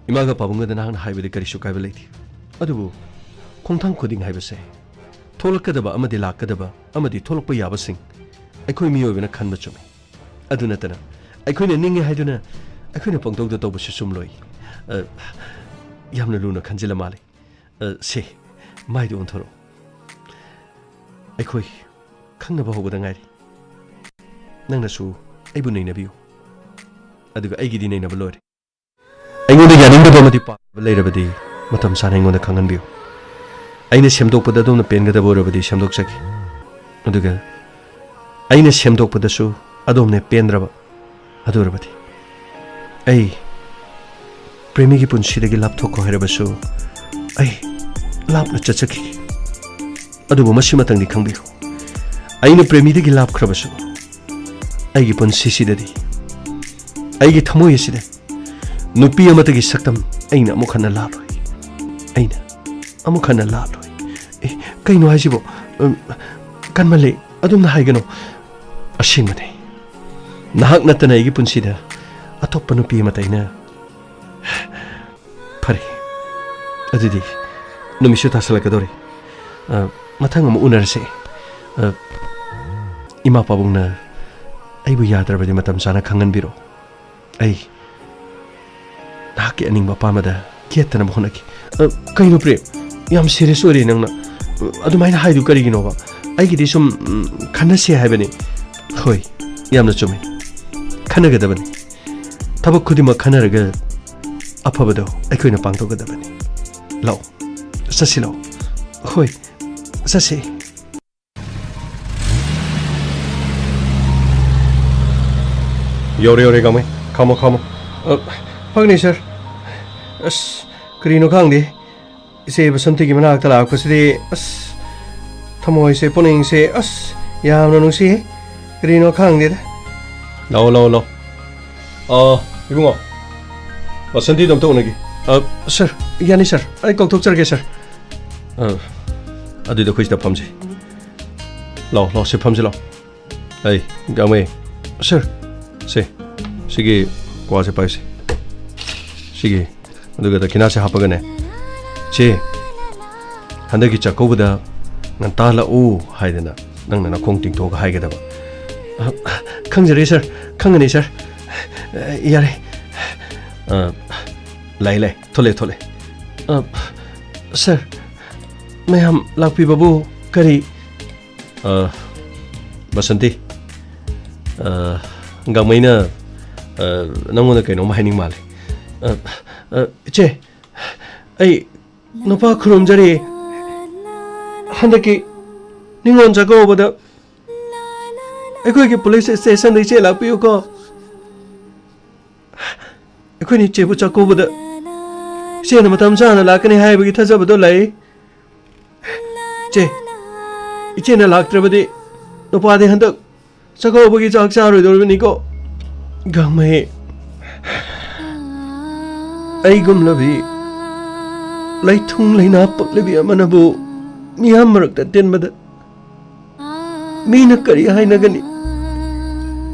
ꯏꯃꯥꯒ ꯄꯥꯕꯨꯡꯒꯗ ꯅꯍꯥꯛꯅ ꯍꯥꯏꯕꯗꯤ ꯀꯔꯤꯁꯨ ꯀꯥꯏꯕ ꯂꯩꯇꯦ꯫ ꯑꯗꯨꯕꯨ ꯈꯣꯡꯊꯥꯡ ꯈꯨꯗꯤꯡ ꯍꯥꯏꯕꯁꯦ, ꯊꯣꯛꯂꯛꯀꯗꯕ ꯑꯃꯗꯤ ꯂꯥꯛꯀꯗꯕ ꯑꯃꯗꯤ ꯊꯣꯛꯂꯛꯄ ꯌꯥꯕꯁꯤꯡ ꯑꯩꯈꯣꯏ ꯃꯤꯑꯣꯏꯕꯅ ꯈꯟꯕ ꯆꯨꯝꯃꯤ꯫ ꯑꯗꯨ ꯅꯠꯇꯅ ꯑꯩꯈꯣꯏꯅ ꯅꯤꯡꯉꯦ ꯍꯥꯏꯗꯨꯅ ꯑꯩꯈꯣꯏꯅ ꯄꯪꯇꯧꯗ ꯇꯧꯕꯁꯨ ꯆꯨꯝꯂꯣꯏ꯫ ꯑ, ꯌꯥꯝꯅ ꯂꯨꯅ ꯈꯟꯖꯤꯜꯂ ꯃꯥꯜꯂꯦ꯫ ꯑ, ꯁꯦ, ꯃꯥꯏꯗ ꯑꯣꯟꯊꯣꯔꯛꯑꯣ꯫ ꯑꯩꯈꯣꯏ ꯈꯪꯅꯕ ꯍꯧꯕꯗ ꯉꯥꯏꯔꯤ꯫ ꯅꯪꯅꯁꯨ ꯑꯩꯕꯨ ꯅꯩꯅꯕꯤꯌꯨ, ꯑꯗꯨꯒ ꯑꯩꯒꯤꯗꯤ ꯅꯩꯅꯕ ꯂꯣꯏꯔꯦ꯫ ꯑꯩꯉꯣꯟꯗ ꯌꯥꯅꯤꯡꯗꯕ ꯑꯃꯗꯤ ꯄꯥꯝꯗꯕ ꯂꯩꯔꯕꯗꯤ ꯃꯇꯝ ꯆꯥꯅ ꯑꯩꯉꯣꯟꯗ ꯈꯪꯍꯟꯕꯤꯌꯨ꯫ ꯑꯩꯅ ꯁꯦꯝꯗꯣꯛꯄꯗ ꯑꯗꯣꯝꯅ ꯄꯦꯟꯒꯗꯕ ꯑꯣꯏꯔꯕꯗꯤ ꯁꯦꯝꯗꯣꯛꯆꯒꯦ, ꯑꯗꯨꯒ ꯑꯩꯅ ꯁꯦꯝꯗꯣꯛꯄꯗꯁꯨ ꯑꯗꯣꯝꯅ ꯄꯦꯟꯗ꯭ꯔꯕ ꯑꯗꯨ ꯑꯣꯏꯔꯕꯗꯤ ꯑꯩ ꯄ꯭ꯔꯦꯃꯤꯒꯤ ꯄꯨꯟꯁꯤꯗꯒꯤ ꯂꯥꯞꯊꯣꯛꯈꯣ ꯍꯥꯏꯔꯕꯁꯨ ꯑꯩ ꯂꯥꯞꯅ ꯆꯠꯆꯈꯤꯒꯦ꯫ ꯑꯗꯨꯕꯨ ꯃꯁꯤꯃꯇꯪꯗꯤ ꯈꯪꯕꯤꯌꯨ, ꯑꯩꯅ ꯄ꯭ꯔꯦꯃꯤꯗꯒꯤ ꯂꯥꯞꯈ꯭ꯔꯕꯁꯨ ꯑꯩꯒꯤ ꯄꯨꯟꯁꯤꯁꯤꯗꯗꯤ, ꯑꯩꯒꯤ ꯊꯃꯣꯏ ꯑꯁꯤꯗ ꯅꯨꯄꯤ ꯑꯃꯠꯇꯒꯤ ꯁꯛꯇꯝ ꯑꯩꯅ ꯑꯃꯨꯛ ꯍꯟꯅ ꯂꯥꯛꯂꯣꯏ꯫ ꯑꯩꯅ ꯑꯃꯨꯛ ꯍꯟꯅ ꯂꯥꯛꯂꯣꯏ꯫ ꯑꯦ, ꯀꯩꯅꯣ ꯍꯥꯏꯁꯤꯕꯣ? ꯎꯝ, ꯀꯟꯃꯜꯂꯦ, ꯑꯗꯨꯝꯅ ꯍꯥꯏꯒꯅꯨ꯫ ꯑꯁꯦꯡꯕꯅꯦ, ꯅꯍꯥꯛ ꯅꯠꯇꯅ ꯑꯩꯒꯤ ꯄꯨꯟꯁꯤꯗ ꯑꯇꯣꯞꯄ ꯅꯨꯄꯤ ꯑꯃꯠꯇ ꯑꯩꯅ꯫ ꯐꯔꯦ, ꯑꯗꯨꯗꯤ ꯅꯨꯃꯤꯠꯁꯨ ꯇꯥꯁꯜꯂꯛꯀꯗꯧꯔꯦ꯫ ꯑ, ꯃꯊꯪ ꯑꯃꯨꯛ ꯎꯅꯔꯁꯦ꯫ ꯑ, ꯏꯃꯥ ꯄꯥꯕꯨꯡꯅ ꯑꯩꯕꯨ ꯌꯥꯗ꯭ꯔꯕꯗꯤ ꯃꯇꯝ ꯆꯥꯅ ꯈꯪꯍꯟꯕꯤꯔꯣ꯫ ꯑꯩ ꯅꯍꯥꯛꯀꯤ ꯑꯅꯤꯡꯕ ꯑꯄꯥꯝꯕꯗ ꯌꯦꯠꯇꯅꯕ ꯍꯣꯠꯅꯈꯤ꯫ ꯑ, ꯀꯩꯅꯣ ꯄ꯭ꯔꯦꯝ? ꯌꯥꯝ ꯁꯤꯔꯤꯌꯁ ꯑꯣꯏꯔꯦ ꯅꯪꯅ꯫ ꯑꯗꯨꯃꯥꯏꯅ ꯍꯥꯏꯗꯨ ꯀꯔꯤꯒꯤꯅꯣꯕ? ꯑꯩꯒꯤꯗꯤ ꯁꯨꯝ, ꯎꯝ, ꯈꯟꯅꯁꯦ ꯍꯥꯏꯕꯅꯤ꯫ ꯍꯣꯏ, ꯌꯥꯝꯅ ꯆꯨꯝꯃꯤ꯫ ꯈꯟꯅꯒꯗꯕꯅꯤ꯫ ꯊꯕꯛ ꯈꯨꯗꯤꯡꯃꯛ ꯈꯟꯅꯔꯒ ꯑꯐꯕꯗꯣ ꯑꯩꯈꯣꯏꯅ ꯄꯥꯡꯊꯣꯛꯀꯗꯕꯅꯤ꯫ ꯂꯥꯛꯑꯣ, ꯆꯠꯁꯤ ꯂꯥꯛꯑꯣ꯫ ꯍꯣꯏ, ꯆꯠꯁꯤ꯫ ꯌꯧꯔꯦ, ꯌꯧꯔꯦ, ꯒꯥꯡꯃꯩ꯫ ꯈꯥꯝꯃꯣ, ꯈꯥꯝꯃꯣ꯫ ꯑ, ꯐꯒꯅꯤ, ꯁꯥꯔ꯫ ꯑꯁ, ꯀꯔꯤꯅꯣ ꯈꯪꯗꯦ꯫ ꯏꯆꯦ ꯕꯁꯟꯇꯤꯒꯤ ꯃꯅꯥꯛꯇ ꯂꯥꯛꯄꯁꯤꯗꯤ, ꯑꯁ, ꯊꯃꯣꯏꯁꯦ, ꯄꯨꯛꯅꯤꯡꯁꯦ, ꯑꯁ, ꯌꯥꯝꯅ ꯅꯨꯡꯁꯤꯍꯦ꯫ ꯀꯔꯤꯅꯣ ꯈꯪꯗꯦꯗ꯫ ꯂꯥꯛꯑꯣ, ꯂꯥꯛꯑꯣ, ꯂꯥꯛꯑꯣ꯫ ꯑ, ꯏꯕꯨꯡꯉꯣ, ꯕꯁꯟꯇꯤꯗꯣ ꯑꯝꯇ ꯎꯅꯒꯦ꯫ ꯑ, ꯁꯥꯔ, ꯌꯥꯅꯤ, ꯁꯥꯔ꯫ ꯑꯩ ꯀꯧꯊꯣꯛꯆꯔꯒꯦ, ꯁꯥꯔ꯫ ꯑ, ꯑꯗꯨꯗꯤ ꯑꯩꯈꯣꯏ ꯁꯤꯗ ꯐꯝꯁꯤ꯫ ꯂꯥꯛꯑꯣ, ꯂꯥꯛꯑꯣ, ꯁꯤ ꯐꯝꯁꯤ ꯂꯥꯛꯑꯣ꯫ ꯑꯩ, ꯒꯥꯡꯃꯩ꯫ ꯁꯥꯔ꯫ ꯁꯦ, ꯁꯤꯒꯤ ꯀ꯭ꯋꯥꯁꯦ ꯄꯥꯏꯁꯦ꯫ ꯁꯤꯒꯤ, ꯑꯗꯨꯒ ꯗꯈꯤꯅꯥꯁꯦ ꯍꯥꯞꯄꯒꯅꯦ꯫ ꯁꯦ, ꯍꯟꯗꯛꯀꯤ ꯆꯥꯛꯀꯧꯕꯗ ꯉꯟꯇꯥ ꯂꯥꯛꯎ ꯍꯥꯏꯗꯅ ꯅꯪꯅ ꯅꯈꯣꯡ ꯇꯤꯡꯊꯣꯛꯑꯒ ꯍꯥꯏꯒꯗꯕ꯫ ꯑ, ꯈꯪꯖꯔꯦ ꯁꯥꯔ, ꯈꯪꯒꯅꯤ ꯁꯥꯔ꯫ ꯑ, ꯌꯥꯔꯦ꯫ ꯑ, ꯂꯥꯛꯑꯦ, ꯂꯥꯛꯑꯦ, ꯊꯣꯛꯂꯛꯑꯦ, ꯊꯣꯛꯂꯛꯑꯦ꯫ ꯑ, ꯁꯥꯔ, ꯃꯌꯥꯝ ꯂꯥꯛꯄꯤꯕꯕꯨ ꯀꯔꯤ ꯑ, ꯕꯁꯟꯇꯤ, ꯑ, ꯒꯥꯡꯃꯩꯅ, ꯑ, ꯅꯪꯉꯣꯟꯗ ꯀꯩꯅꯣꯝ ꯍꯥꯏꯅꯤꯡ ꯃꯥꯜꯂꯦ꯫ ꯑ, ꯑ, ꯏꯆꯦ, ꯑꯩ ꯅꯨꯄꯥ ꯈꯨꯔꯨꯝꯖꯔꯤ꯫ ꯍꯟꯗꯛꯀꯤ ꯅꯤꯉꯣꯜ ꯆꯥꯛꯀꯧꯕꯗ ꯑꯩꯈꯣꯏꯒꯤ ꯄꯨꯂꯤꯁ ꯁ꯭ꯇꯦꯁꯟꯗ ꯏꯆꯦ ꯂꯥꯛꯄꯤꯌꯨꯀꯣ꯫ ꯑꯩꯈꯣꯏꯅ ꯏꯆꯦꯕꯨ ꯆꯥꯛꯀꯧꯕꯗ ꯏꯆꯦꯅ ꯃꯇꯝ ꯆꯥꯅ ꯂꯥꯛꯀꯅꯤ ꯍꯥꯏꯕꯒꯤ ꯊꯥꯖꯕꯗꯣ ꯂꯩ꯫ ꯏꯆꯦ, ꯏꯆꯦꯅ ꯂꯥꯛꯇ꯭ꯔꯕꯗꯤ ꯅꯨꯄꯥꯗꯤ ꯍꯟꯗꯛ ꯆꯥꯛꯀꯧꯕꯒꯤ ꯆꯥꯛ ꯆꯥꯔꯣꯏꯗꯧꯔꯤꯕꯅꯤꯀꯣ꯫ ꯒꯥꯡꯃꯩ, ꯑꯩꯒꯨꯝꯂꯕꯤ ꯂꯩꯊꯨꯡ ꯂꯩꯅꯥ ꯄꯛꯂꯕꯤ ꯑꯃꯅꯕꯨ ꯃꯤꯌꯥꯝ ꯃꯔꯛꯇ ꯇꯤꯟꯕꯗ ꯃꯤꯅ ꯀꯔꯤ ꯍꯥꯏꯅꯒꯅꯤ?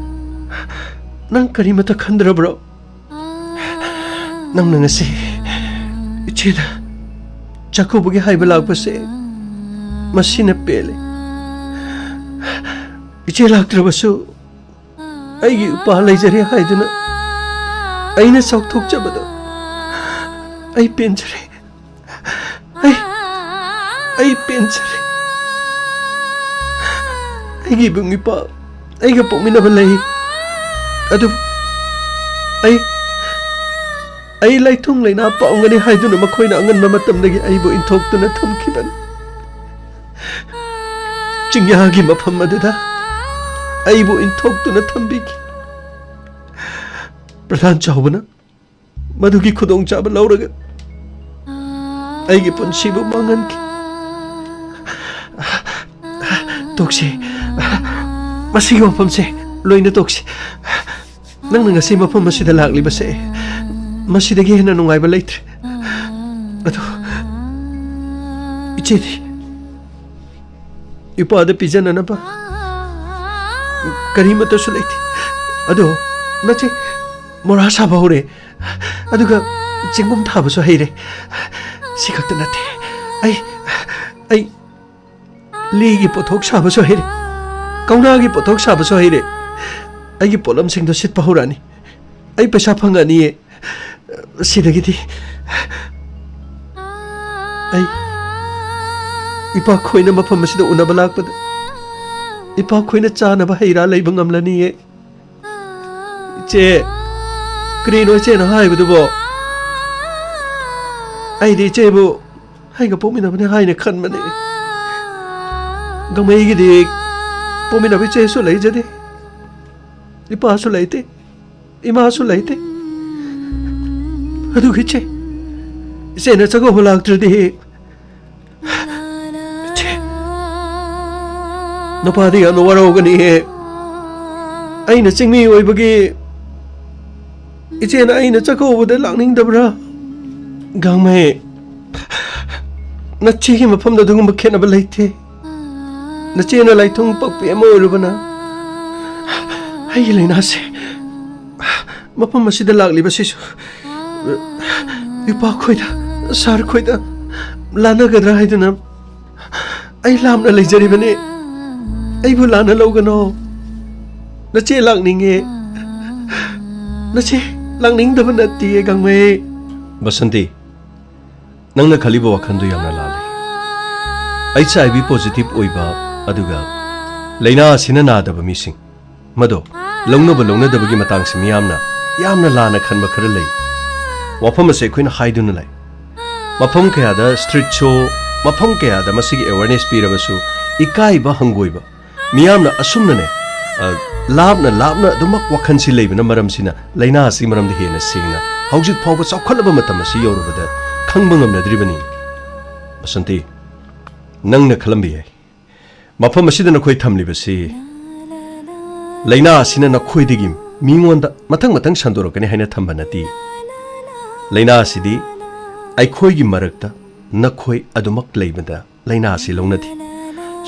ꯅꯪ ꯀꯔꯤꯃꯇ ꯈꯟꯗ꯭ꯔꯕ꯭ꯔꯣ? ꯅꯪꯅ ꯉꯁꯤ ꯏꯆꯦꯗ ꯆꯥꯛꯀꯧꯕꯒꯤ ꯍꯥꯏꯕ ꯂꯥꯛꯄꯁꯦ ꯃꯁꯤꯅ ꯄꯦꯜꯂꯦ꯫ ꯏꯆꯦ ꯂꯥꯛꯇ꯭ꯔꯕꯁꯨ ꯑꯩꯒꯤ ꯏꯄꯥ ꯂꯩꯖꯔꯦ ꯍꯥꯏꯗꯨꯅ ꯑꯩꯅ ꯆꯥꯎꯊꯣꯛꯆꯕꯗꯣ ꯑꯩ ꯄꯦꯟꯖꯔꯦ꯫ ꯑꯩ ꯑꯩ ꯄꯦꯟꯖꯔꯦ꯫ ꯑꯩꯒꯤ ꯏꯕꯨꯡ ꯏꯄꯥ ꯑꯩꯒ ꯄꯣꯛꯃꯤꯟꯅꯕ ꯂꯩ꯫ ꯑꯗꯨ ꯑꯩ ꯑꯩ ꯂꯩꯊꯨꯡ ꯂꯩꯅꯥ ꯄꯥꯝꯒꯅꯤ ꯍꯥꯏꯗꯨꯅ ꯃꯈꯣꯏꯅ ꯑꯉꯟꯕ ꯃꯇꯝꯗꯒꯤ ꯑꯩꯕꯨ ꯏꯟꯊꯣꯛꯇꯨꯅ ꯊꯝꯈꯤꯕꯅꯤ꯫ ꯆꯤꯡꯌꯥꯒꯤ ꯃꯐꯝ ꯑꯗꯨꯗ ꯑꯩꯕꯨ ꯏꯟꯊꯣꯛꯇꯨꯅ ꯊꯝꯕꯤꯈꯤ꯫ ꯄ꯭ꯔꯙꯥꯟ ꯆꯥꯎꯕꯅ ꯃꯗꯨꯒꯤ ꯈꯨꯗꯣꯡꯆꯥꯕ ꯂꯧꯔꯒ ꯑꯩꯒꯤ ꯄꯨꯟꯁꯤꯕꯨ ꯃꯥꯡꯍꯟꯈꯤ꯫ ꯇꯣꯛꯁꯤ꯫ ꯃꯁꯤꯒꯤ ꯋꯥꯐꯝꯁꯦ ꯂꯣꯏꯅ ꯇꯣꯛꯁꯤ꯫ ꯅꯪꯅ ꯉꯁꯤ ꯃꯐꯝ ꯑꯁꯤꯗ ꯂꯥꯛꯂꯤꯕꯁꯦ ꯃꯁꯤꯗꯒꯤ ꯍꯦꯟꯅ ꯅꯨꯡꯉꯥꯏꯕ ꯂꯩꯇ꯭ꯔꯦ꯫ ꯑꯗꯣ ꯏꯆꯦꯗꯤ ꯏꯄꯥꯗ ꯄꯤꯖꯅꯅꯕ ꯀꯔꯤꯃꯠꯇꯁꯨ ꯂꯩꯇꯦ꯫ ꯑꯗꯣ ꯅꯆꯦ ꯃꯣꯔꯥ ꯁꯥꯕ ꯍꯧꯔꯦ, ꯑꯗꯨꯒ ꯆꯦꯡꯒꯨꯝ ꯊꯥꯕꯁꯨ ꯍꯩꯔꯦ꯫ ꯁꯤ ꯈꯛꯇ ꯅꯠꯇꯦ, ꯑꯩ ꯑꯩ ꯂꯤꯒꯤ ꯄꯣꯠꯊꯣꯛ ꯁꯥꯕꯁꯨ ꯍꯩꯔꯦ, ꯀꯧꯅꯥꯒꯤ ꯄꯣꯠꯊꯣꯛ ꯁꯥꯕꯁꯨ ꯍꯩꯔꯦ꯫ ꯑꯩꯒꯤ ꯄꯣꯠꯂꯝꯁꯤꯡꯗꯣ ꯁꯤꯠꯄ ꯍꯧꯔꯛꯑꯅꯤ꯫ ꯑꯩ ꯄꯩꯁꯥ ꯐꯪꯉꯅꯤꯌꯦ꯫ ꯁꯤꯗꯒꯤꯗꯤ ꯑꯩ ꯏꯄꯥ ꯈꯣꯏꯅ ꯃꯐꯝ ꯑꯁꯤꯗ ꯎꯅꯕ ꯂꯥꯛꯄꯗ ꯏꯄꯥ ꯈꯣꯏꯅ ꯆꯥꯅꯕ ꯍꯩ ꯔꯥ ꯂꯩꯕ ꯉꯝꯂꯅꯤꯌꯦ꯫ ꯏꯆꯦ, ꯀꯔꯤꯅꯣ ꯏꯆꯦꯅ ꯍꯥꯏꯕꯗꯨꯕꯣ? ꯑꯩꯗꯤ ꯏꯆꯦꯕꯨ ꯑꯩꯒ ꯄꯣꯛꯃꯤꯟꯅꯕꯅꯤ ꯍꯥꯏꯅ ꯈꯟꯕꯅꯤ꯫ ꯒꯥꯡꯃꯩꯒꯤꯗꯤ ꯄꯣꯛꯃꯤꯟꯅꯕ ꯏꯆꯦꯁꯨ ꯂꯩꯖꯗꯦ, ꯏꯄꯥꯁꯨ ꯂꯩꯇꯦ, ꯏꯃꯥꯁꯨ ꯂꯩꯇꯦ꯫ ꯑꯗꯨꯒ ꯏꯆꯦ, ꯏꯆꯦꯅ ꯆꯥꯛꯀꯧꯕ ꯂꯥꯛꯇ꯭ꯔꯗꯤ ꯏꯆꯦ, ꯅꯨꯄꯥꯗꯤ ꯌꯥꯝꯅ ꯋꯥꯔꯧꯒꯅꯤꯍꯦ꯫ ꯑꯩꯅ ꯆꯤꯡꯃꯤ ꯑꯣꯏꯕꯒꯤ ꯏꯆꯦꯅ ꯑꯩꯅ ꯆꯥꯛꯀꯧꯕꯗ ꯂꯥꯛꯅꯤꯡꯗꯕ꯭ꯔꯥ? ꯒꯥꯡꯃꯩ, ꯅꯆꯦꯒꯤ ꯃꯐꯝꯗ ꯑꯗꯨꯒꯨꯝꯕ ꯈꯦꯠꯅꯕ ꯂꯩꯇꯦ꯫ ꯅꯆꯦꯅ ꯂꯥꯏꯊꯨꯡ ꯄꯛꯄꯤ ꯑꯃ ꯑꯣꯏꯔꯨꯕꯅ ꯑꯩꯒꯤ ꯂꯥꯏꯅꯥꯁꯦ ꯃꯐꯝ ꯑꯁꯤꯗ ꯂꯥꯛꯂꯤꯕꯁꯤꯁꯨ ꯏꯄꯥ ꯈꯣꯏꯗ, ꯁꯥꯔ ꯈꯣꯏꯗ ꯂꯥꯟꯅꯒꯗ꯭ꯔꯥ ꯍꯥꯏꯗꯨꯅ ꯑꯩ ꯂꯥꯞꯅ ꯂꯩꯖꯔꯤꯕꯅꯤ꯫ ꯑꯩꯕꯨ ꯂꯥꯟꯅ ꯂꯧꯒꯅꯣ꯫ ꯅꯆꯦ ꯂꯥꯛꯅꯤꯡꯉꯦ꯫ ꯅꯆꯦ ꯂꯥꯛꯅꯤꯡꯗꯕ ꯅꯠꯇꯤꯌꯦ, ꯒꯥꯡꯃꯩ꯫ ꯕꯁꯟꯇꯤ, ꯅꯪꯅ ꯈꯜꯂꯤꯕ ꯋꯥꯈꯜꯗꯨ ꯌꯥꯝꯅ ꯂꯥꯜꯂꯤ꯫ ꯑꯩꯆ ꯑꯥꯏ ꯚꯤ ꯄꯣꯖꯤꯇꯤꯚ ꯑꯣꯏꯕ ꯑꯗꯨꯒ ꯂꯥꯏꯅꯥ ꯑꯁꯤꯅ ꯅꯥꯗꯕ ꯃꯤꯁꯤꯡ, ꯃꯗꯣ ꯂꯧꯅꯕ ꯂꯧꯅꯗꯕꯒꯤ ꯃꯇꯥꯡꯁꯤ ꯃꯤꯌꯥꯝꯅ ꯌꯥꯝꯅ ꯂꯥꯟꯅ ꯈꯟꯕ ꯈꯔ ꯂꯩ꯫ ꯋꯥꯐꯝ ꯑꯁꯤ ꯑꯩꯈꯣꯏꯅ ꯍꯥꯏꯗꯨꯅ ꯂꯩ꯫ ꯃꯐꯝ ꯀꯌꯥꯗ ꯁ꯭ꯇ꯭ꯔꯤꯠ ꯁꯣ, ꯃꯐꯝ ꯀꯌꯥꯗ ꯃꯁꯤꯒꯤ ꯑꯦꯋꯦꯔꯅꯦꯁ ꯄꯤꯔꯕꯁꯨ ꯏꯀꯥꯏꯕ ꯍꯪꯒꯣꯏꯕ ꯃꯤꯌꯥꯝꯅ ꯑꯁꯨꯝꯅꯅꯦ, ꯑ, ꯂꯥꯞꯅ ꯂꯥꯞꯅ ꯑꯗꯨꯃꯛ ꯋꯥꯈꯜꯁꯤ ꯂꯩꯕꯅ ꯃꯔꯝꯁꯤꯅ ꯂꯥꯏꯅꯥ ꯑꯁꯤꯒꯤ ꯃꯔꯝꯗ ꯍꯦꯟꯅ ꯁꯦꯡꯅ ꯍꯧꯖꯤꯛ ꯐꯥꯎꯕ ꯆꯥꯎꯈꯠꯂꯕ ꯃꯇꯝ ꯑꯁꯤ ꯌꯧꯔꯕꯗ ꯈꯪꯕ ꯉꯝꯅꯗ꯭ꯔꯤꯕꯅꯤ꯫ ꯕꯁꯟꯇꯤ, ꯅꯪꯅ ꯈꯜꯂꯝꯕ ꯌꯥꯏ, ꯃꯐꯝ ꯑꯁꯤꯗ ꯅꯈꯣꯏ ꯊꯝꯂꯤꯕꯁꯤ ꯂꯥꯏꯅꯥ ꯑꯁꯤꯅ ꯅꯈꯣꯏꯗꯒꯤ ꯃꯤꯉꯣꯟꯗ ꯃꯊꯪ ꯃꯊꯪ ꯁꯟꯗꯣꯔꯛꯀꯅꯤ ꯍꯥꯏꯅ ꯊꯝꯕ ꯅꯠꯇꯦ꯫ ꯂꯥꯏꯅꯥ ꯑꯁꯤꯗꯤ ꯑꯩꯈꯣꯏꯒꯤ ꯃꯔꯛꯇ ꯅꯈꯣꯏ ꯑꯗꯨꯃꯛ ꯂꯩꯕꯗ ꯂꯥꯏꯅꯥ ꯑꯁꯤ ꯂꯧꯅꯗꯦ꯫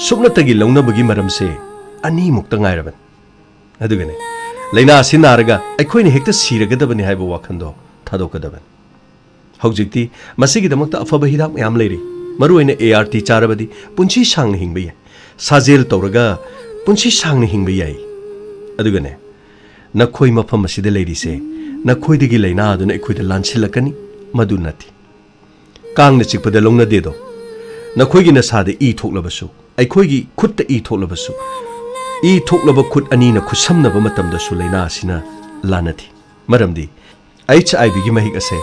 ꯁꯨꯞꯅꯇꯒꯤ ꯂꯧꯅꯕꯒꯤ ꯃꯔꯝꯁꯦ ꯑꯅꯤꯃꯨꯛꯇ ꯉꯥꯏꯔꯕꯅꯤ꯫ ꯑꯗꯨꯒꯅꯦ, ꯂꯥꯏꯅꯥ ꯑꯁꯤ ꯅꯥꯔꯒ ꯑꯩꯈꯣꯏꯅ ꯍꯦꯛꯇ ꯁꯤꯔꯒꯗꯕꯅꯤ ꯍꯥꯏꯕ ꯋꯥꯈꯜꯗꯣ ꯊꯥꯗꯣꯛꯀꯗꯕꯅꯤ꯫ ꯍꯧꯖꯤꯛꯇꯤ ꯃꯁꯤꯒꯤꯗꯃꯛꯇ ꯑꯐꯕ ꯍꯤꯗꯥꯛ ꯃꯌꯥꯝ ꯂꯩꯔꯤ꯫ ꯃꯔꯨꯑꯣꯏꯅ ꯑꯦ ꯑꯥꯔ ꯇꯤ ꯆꯥꯔꯕꯗꯤ ꯄꯨꯟꯁꯤ ꯁꯥꯡꯅ ꯍꯤꯡꯕ ꯌꯥꯏ꯫ ꯁꯥꯖꯦꯜ ꯇꯧꯔꯒ ꯄꯨꯟꯁꯤ ꯁꯥꯡꯅ ꯍꯤꯡꯕ ꯌꯥꯏ꯫ ꯑꯗꯨꯒꯅꯦ, ꯅꯈꯣꯏ ꯃꯐꯝ ꯑꯁꯤꯗ ꯂꯩꯔꯤꯁꯦ ꯅꯈꯣꯏꯗꯒꯤ ꯂꯥꯏꯅꯥ ꯑꯗꯨꯅ ꯑꯩꯈꯣꯏꯗ ꯂꯥꯟꯁꯤꯜꯂꯛꯀꯅꯤ, ꯃꯗꯨ ꯅꯠꯇꯦ꯫ ꯀꯥꯡꯅ ꯆꯤꯛꯄꯗ ꯂꯧꯅꯗꯦꯗꯣ꯫ ꯅꯈꯣꯏꯒꯤ ꯅꯁꯥꯗ ꯏ ꯊꯣꯛꯂꯕꯁꯨ, ꯑꯩꯈꯣꯏꯒꯤ ꯈꯨꯠꯇ ꯏ ꯊꯣꯛꯂꯕꯁꯨ, ꯏ ꯊꯣꯛꯂꯕ ꯈꯨꯠ ꯑꯅꯤꯅ ꯈꯨꯠꯁꯝꯅꯕ ꯃꯇꯝꯗꯁꯨ ꯂꯥꯏꯅꯥ ꯑꯁꯤꯅ ꯂꯥꯟꯅꯗꯦ꯫ ꯃꯔꯝꯗꯤ ꯑꯩꯆ ꯑꯥꯏ ꯚꯤꯒꯤ ꯃꯍꯤꯛ ꯑꯁꯦ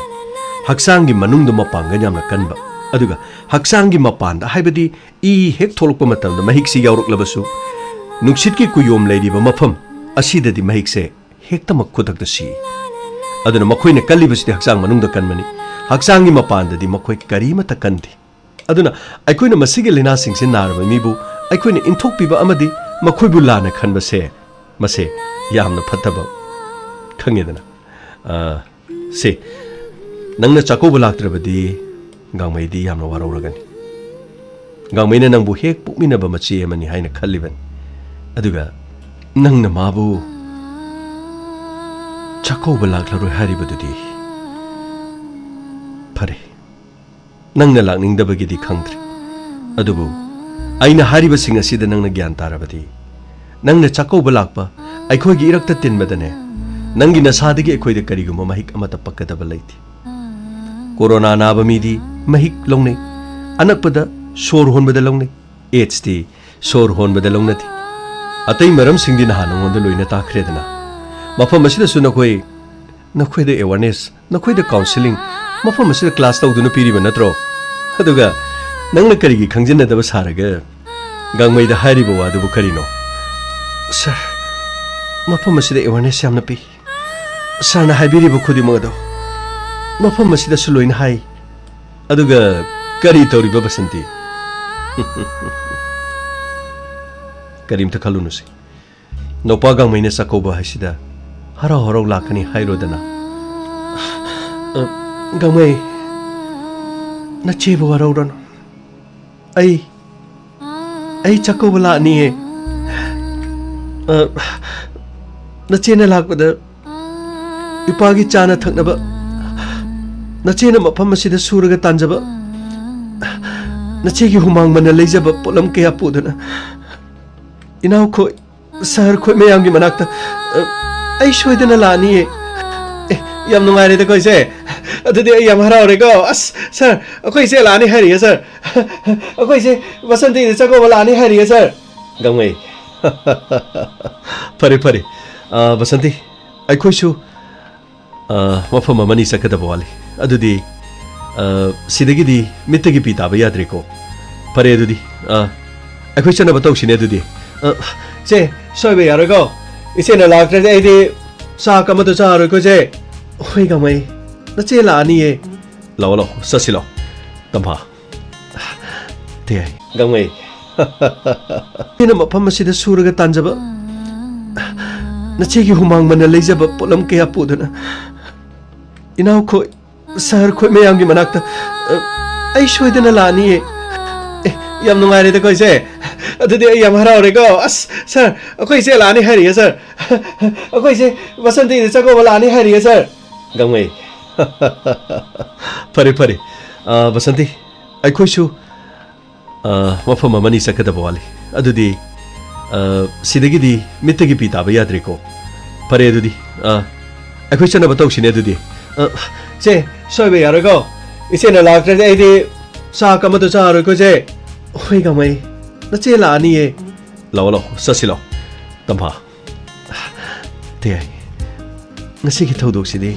ꯍꯛꯆꯥꯡꯒꯤ ꯃꯅꯨꯡꯗ ꯃꯄꯥꯡꯒꯜ ꯌꯥꯝꯅ ꯀꯟꯕ, ꯑꯗꯨꯒ ꯍꯛꯆꯥꯡꯒꯤ ꯃꯄꯥꯟꯗ, ꯍꯥꯏꯕꯗꯤ ꯏ ꯍꯦꯛ ꯊꯣꯛꯂꯛꯄ ꯃꯇꯝꯗ ꯃꯍꯤꯛꯁꯤ ꯌꯥꯎꯔꯛꯂꯕꯁꯨ, ꯅꯨꯡꯁꯤꯠꯀꯤ ꯀꯨꯌꯣꯝ ꯂꯩꯔꯤꯕ ꯃꯐꯝ ꯑꯁꯤꯗꯗꯤ ꯃꯍꯤꯛꯁꯦ ꯍꯦꯛꯇꯃꯛ ꯈꯨꯗꯛꯇ ꯁꯤ꯫ ꯑꯗꯨꯅ ꯃꯈꯣꯏꯅ ꯀꯜꯂꯤꯕꯁꯤꯗꯤ ꯍꯛꯆꯥꯡ ꯃꯅꯨꯡꯗ ꯀꯟꯕꯅꯤ, ꯍꯛꯆꯥꯡꯒꯤ ꯃꯄꯥꯟꯗꯗꯤ ꯃꯈꯣꯏ ꯀꯔꯤꯃꯠꯇ ꯀꯟꯗꯦ꯫ ꯑꯗꯨꯅ ꯑꯩꯈꯣꯏꯅ ꯃꯁꯤꯒꯤ ꯂꯥꯏꯅꯥꯁꯤꯡꯁꯤ ꯅꯥꯔꯕ ꯃꯤꯕꯨ ꯑꯩꯈꯣꯏꯅ ꯏꯟꯊꯣꯛꯄꯤꯕ ꯑꯃꯗꯤ ꯃꯈꯣꯏꯕꯨ ꯂꯥꯟꯅ ꯈꯟꯕꯁꯦ, ꯃꯁꯦ ꯌꯥꯝꯅ ꯐꯠꯇꯕ, ꯈꯪꯉꯦꯗꯅ꯫ ꯑ, ꯁꯦ, ꯅꯪꯅ ꯆꯥꯛꯀꯧꯕ ꯂꯥꯛꯇ꯭ꯔꯕꯗꯤ ꯒꯥꯡꯃꯩꯗꯤ ꯌꯥꯝꯅ ꯋꯥꯔꯧꯔꯒꯅꯤ꯫ ꯒꯥꯡꯃꯩꯅ ꯅꯪꯕꯨ ꯍꯦꯛ ꯄꯣꯛꯃꯤꯟꯅꯕ ꯃꯆꯦ ꯑꯃꯅꯤ ꯍꯥꯏꯅ ꯈꯜꯂꯤꯕꯅꯤ꯫ ꯑꯗꯨꯒ ꯅꯪꯅ ꯃꯥꯕꯨ ꯆꯥꯛꯀꯧꯕ ꯂꯥꯛꯂꯔꯣꯏ ꯍꯥꯏꯔꯤꯕꯗꯨꯗꯤ? ꯐꯔꯦ, ꯅꯪꯅ ꯂꯥꯛꯅꯤꯡꯗꯕꯒꯤꯗꯤ ꯈꯪꯗ꯭ꯔꯦ꯫ ꯑꯗꯨꯕꯨ ꯑꯩꯅ ꯍꯥꯏꯔꯤꯕꯁꯤꯡ ꯑꯁꯤꯗ ꯅꯪꯅ ꯒ꯭ꯌꯥꯟ ꯇꯥꯔꯕꯗꯤ, ꯅꯪꯅ ꯆꯥꯛꯀꯧꯕ ꯂꯥꯛꯄ, ꯑꯩꯈꯣꯏꯒꯤ ꯏꯔꯛꯇ ꯇꯤꯟꯕꯗꯅꯦ, ꯅꯪꯒꯤ ꯅꯁꯥꯗꯒꯤ ꯑꯩꯈꯣꯏꯗ ꯀꯔꯤꯒꯨꯝꯕ ꯃꯍꯤꯛ ꯑꯃꯠꯇ ꯄꯛꯀꯗꯕ ꯂꯩꯇꯦ꯫ ꯀꯣꯔꯣꯅꯥ ꯅꯥꯕ ꯃꯤꯗꯤ ꯃꯍꯤꯛ ꯂꯧꯅꯩ, ꯑꯅꯛꯄꯗ ꯁꯣꯔ ꯍꯣꯟꯕꯗ ꯂꯧꯅꯩ, ꯑꯦꯗꯁꯇꯤ ꯁꯣꯔ ꯍꯣꯟꯕꯗ ꯂꯧꯅꯗꯦ꯫ ꯑꯇꯩ ꯃꯔꯝꯁꯤꯡꯗꯤ ꯅꯍꯥꯟ ꯅꯉꯣꯟꯗ ꯂꯣꯏꯅ ꯇꯥꯛꯈ꯭ꯔꯦꯗꯅ꯫ ꯃꯐꯝ ꯑꯁꯤꯗꯁꯨ ꯅꯈꯣꯏ, ꯅꯈꯣꯏꯗ ꯑꯦꯋꯥꯔꯅꯦꯁ, ꯅꯈꯣꯏꯗ ꯀꯥꯎꯟꯁꯤꯂꯤꯡ, ꯃꯐꯝ ꯑꯁꯤꯗ ꯀ꯭ꯂꯥꯁ ꯇꯧꯗꯨꯅ ꯄꯤꯔꯤꯕ ꯅꯠꯇ꯭ꯔꯣ? ꯑꯗꯨꯒ ꯅꯪꯅ ꯀꯔꯤꯒꯤ ꯈꯪꯖꯤꯟꯅꯗꯕ ꯁꯥꯔꯒ ꯒꯥꯡꯃꯩꯗ ꯍꯥꯏꯔꯤꯕ ꯋꯥꯗꯨꯕꯨ ꯀꯔꯤꯅꯣ? ꯁꯥꯔ, ꯃꯐꯝ ꯑꯁꯤꯗ ꯑꯦꯋꯥꯔꯅꯦꯁ ꯌꯥꯝꯅ ꯄꯤ꯫ ꯁꯥꯔꯅ ꯍꯥꯏꯕꯤꯔꯤꯕ ꯈꯨꯗꯤꯡꯃꯛ ꯑꯗꯣ ꯃꯐꯝ ꯑꯁꯤꯗꯁꯨ ꯂꯣꯏꯅ ꯍꯥꯏ꯫ ꯑꯗꯨꯒ ꯀꯔꯤ ꯇꯧꯔꯤꯕ ꯕꯁꯟꯇꯤ? ꯀꯔꯤꯝꯇ ꯈꯜꯂꯨꯅꯨꯁꯦ꯫ ꯅꯨꯄꯥ ꯒꯥꯡꯃꯩꯅ ꯆꯥꯛꯀꯧꯕ ꯍꯥꯏꯁꯤꯗ ꯍꯔꯥꯎ ꯍꯔꯥꯎ ꯂꯥꯛꯀꯅꯤ ꯍꯥꯏꯔꯣꯗꯅ꯫ ꯑ, ꯒꯥꯡꯃꯩ, ꯅꯆꯦꯕꯨ ꯋꯥꯔꯧꯔꯅꯨ꯫ ꯑꯩ, ꯑꯩ ꯆꯥꯛꯀꯧꯕ ꯂꯥꯛꯑꯅꯤꯌꯦ꯫ ꯑ, ꯅꯆꯦꯅ ꯂꯥꯛꯄꯗ ꯏꯄꯥꯒꯤ ꯆꯥꯅ ꯊꯛꯅꯕ, ꯅꯆꯦꯅ ꯃꯐꯝ ꯑꯁꯤꯗ ꯁꯨꯔꯒ ꯇꯥꯟꯖꯕ, ꯅꯆꯦꯒꯤ ꯍꯨꯃꯥꯡ ꯃꯅ ꯂꯩꯖꯕ ꯄꯣꯠꯂꯝ ꯀꯌꯥ ꯄꯨꯗꯨꯅ, ꯏꯅꯥꯎꯈꯣꯏ, ꯁꯍꯔ ꯈꯣꯏ ꯃꯌꯥꯝꯒꯤ ꯃꯅꯥꯛꯇ, ꯑ, ꯑꯩ ꯁꯣꯏꯗꯅ ꯂꯥꯛꯑꯅꯤꯌꯦ꯫ ꯑꯦ, ꯌꯥꯝ ꯅꯨꯡꯉꯥꯏꯔꯦꯗꯀꯣ, ꯏꯆꯦ꯫ ꯑꯗꯨꯗꯤ ꯑꯩ ꯌꯥꯝ ꯍꯔꯥꯎꯔꯦꯀꯣ꯫ ꯑꯁ, ꯁꯥꯔ, ꯑꯩꯈꯣꯏ ꯏꯆꯦ ꯂꯥꯛꯑꯅꯤ ꯍꯥꯏꯔꯤꯌꯦ, ꯁꯥꯔ꯫ ꯑꯩꯈꯣꯏ ꯏꯆꯦ ꯕꯁꯟꯇꯤꯗ ꯆꯥꯛꯀꯧꯕ ꯂꯥꯛꯑꯅꯤ ꯍꯥꯏꯔꯤꯌꯦ, ꯁꯥꯔ꯫ ꯒꯥꯡꯃꯩ꯫ ꯐꯔꯦ, ꯐꯔꯦ꯫ ꯑ, ꯕꯁꯟꯇꯤ, ꯑꯩꯈꯣꯏꯁꯨ, ꯑ, ꯃꯐꯝ ꯑꯃꯅꯤ ꯆꯠꯀꯗꯕ ꯋꯥꯠꯂꯤ꯫ ꯑꯗꯨꯗꯤ, ꯑ, ꯁꯤꯗꯒꯤꯗꯤ ꯃꯤꯠꯇꯒꯤ ꯄꯤ ꯇꯥꯕ ꯌꯥꯗ꯭ꯔꯦꯀꯣ꯫ ꯐꯔꯦ ꯑꯗꯨꯗꯤ, ꯑ, ꯑꯩꯈꯣꯏ ꯆꯠꯅꯕ ꯇꯧꯁꯤꯅꯦ ꯑꯗꯨꯗꯤ꯫ ꯑ, ꯁꯦ, ꯁꯣꯏꯕ ꯌꯥꯔꯣꯏꯀꯣ꯫ ꯏꯆꯦꯅ ꯂꯥꯛꯇ꯭ꯔꯗꯤ ꯑꯩꯗꯤ ꯆꯥꯛ ꯑꯃꯠꯇ ꯆꯥꯔꯣꯏꯀꯣ, ꯏꯆꯦ꯫ ꯍꯣꯏ, ꯒꯥꯡꯃꯩ꯫ ꯅꯆꯦ ꯂꯥꯛꯑꯅꯤꯌꯦ꯫ ꯂꯥꯛꯑꯣ, ꯂꯥꯛꯑꯣ, ꯆꯠꯁꯤ ꯂꯥꯛꯑꯣ꯫ ꯇꯝꯐꯥ꯫ ꯇꯦ꯫ ꯒꯥꯡꯃꯩ꯫ ꯑꯩꯅ ꯃꯐꯝ ꯑꯁꯤꯗ ꯁꯨꯔꯒ ꯇꯥꯟꯖꯕ, ꯅꯆꯦꯒꯤ ꯍꯨꯃꯥꯡ ꯃꯅ ꯂꯩꯖꯕ ꯄꯣꯠꯂꯝ ꯀꯌꯥ ꯄꯨꯗꯨꯅ, ꯏꯅꯥꯎꯈꯣꯏ, ꯁꯍꯔ ꯈꯣꯏ ꯃꯌꯥꯝꯒꯤ ꯃꯅꯥꯛꯇ, ꯑ, ꯑꯩ ꯁꯣꯏꯗꯅ ꯂꯥꯛꯑꯅꯤꯌꯦ꯫ ꯑꯦ, ꯌꯥꯝ ꯅꯨꯡꯉꯥꯏꯔꯦꯗꯀꯣ, ꯏꯆꯦ꯫ ꯑꯗꯨꯗꯤ ꯑꯩ ꯌꯥꯝ ꯍꯔꯥꯎꯔꯦꯀꯣ꯫ ꯑꯁ, ꯁꯥꯔ, ꯑꯩꯈꯣꯏ ꯏꯆꯦ ꯂꯥꯛꯑꯅꯤ ꯍꯥꯏꯔꯤꯌꯦ, ꯁꯥꯔ꯫ ꯑꯩꯈꯣꯏ ꯏꯆꯦ ꯕꯁꯟꯇꯤꯗ ꯆꯥꯛꯀꯧꯕ ꯂꯥꯛꯑꯅꯤ ꯍꯥꯏꯔꯤꯌꯦ, ꯁꯥꯔ꯫ ꯒꯥꯡꯃꯩ꯫ ꯐꯔꯦ, ꯐꯔꯦ꯫ ꯑ, ꯕꯁꯟꯇꯤ, ꯑꯩꯈꯣꯏꯁꯨ, ꯑ, ꯃꯐꯝ ꯑꯃꯅꯤ ꯆꯠꯀꯗꯕ ꯋꯥꯠꯂꯤ꯫ ꯑꯗꯨꯗꯤ, ꯑ, ꯁꯤꯗꯒꯤꯗꯤ ꯃꯤꯠꯇꯒꯤ ꯄꯤ ꯇꯥꯕ ꯌꯥꯗ꯭ꯔꯦꯀꯣ꯫ ꯐꯔꯦ ꯑꯗꯨꯗꯤ, ꯑ, ꯑꯩꯈꯣꯏ ꯆꯠꯅꯕ ꯇꯧꯁꯤꯅꯦ ꯑꯗꯨꯗꯤ꯫ ꯑ, ꯏꯆꯦ, ꯁꯣꯏꯕ ꯌꯥꯔꯣꯏꯀꯣ꯫ ꯏꯆꯦꯅ ꯂꯥꯛꯇ꯭ꯔꯗꯤ ꯑꯩꯗꯤ ꯆꯥꯛ ꯑꯃꯠꯇ ꯆꯥꯔꯣꯏꯀꯣ, ꯏꯆꯦ꯫ ꯍꯣꯏ, ꯒꯥꯡꯃꯩ, ꯅꯆꯦ ꯂꯥꯛꯑꯅꯤꯌꯦ꯫ ꯂꯥꯛꯑꯣ, ꯂꯥꯛꯑꯣ, ꯆꯠꯁꯤ ꯂꯥꯛꯑꯣ꯫ ꯇꯝꯐꯥ꯫ ꯇꯦ, ꯉꯁꯤꯒꯤ ꯊꯧꯗꯣꯛꯁꯤꯗꯤ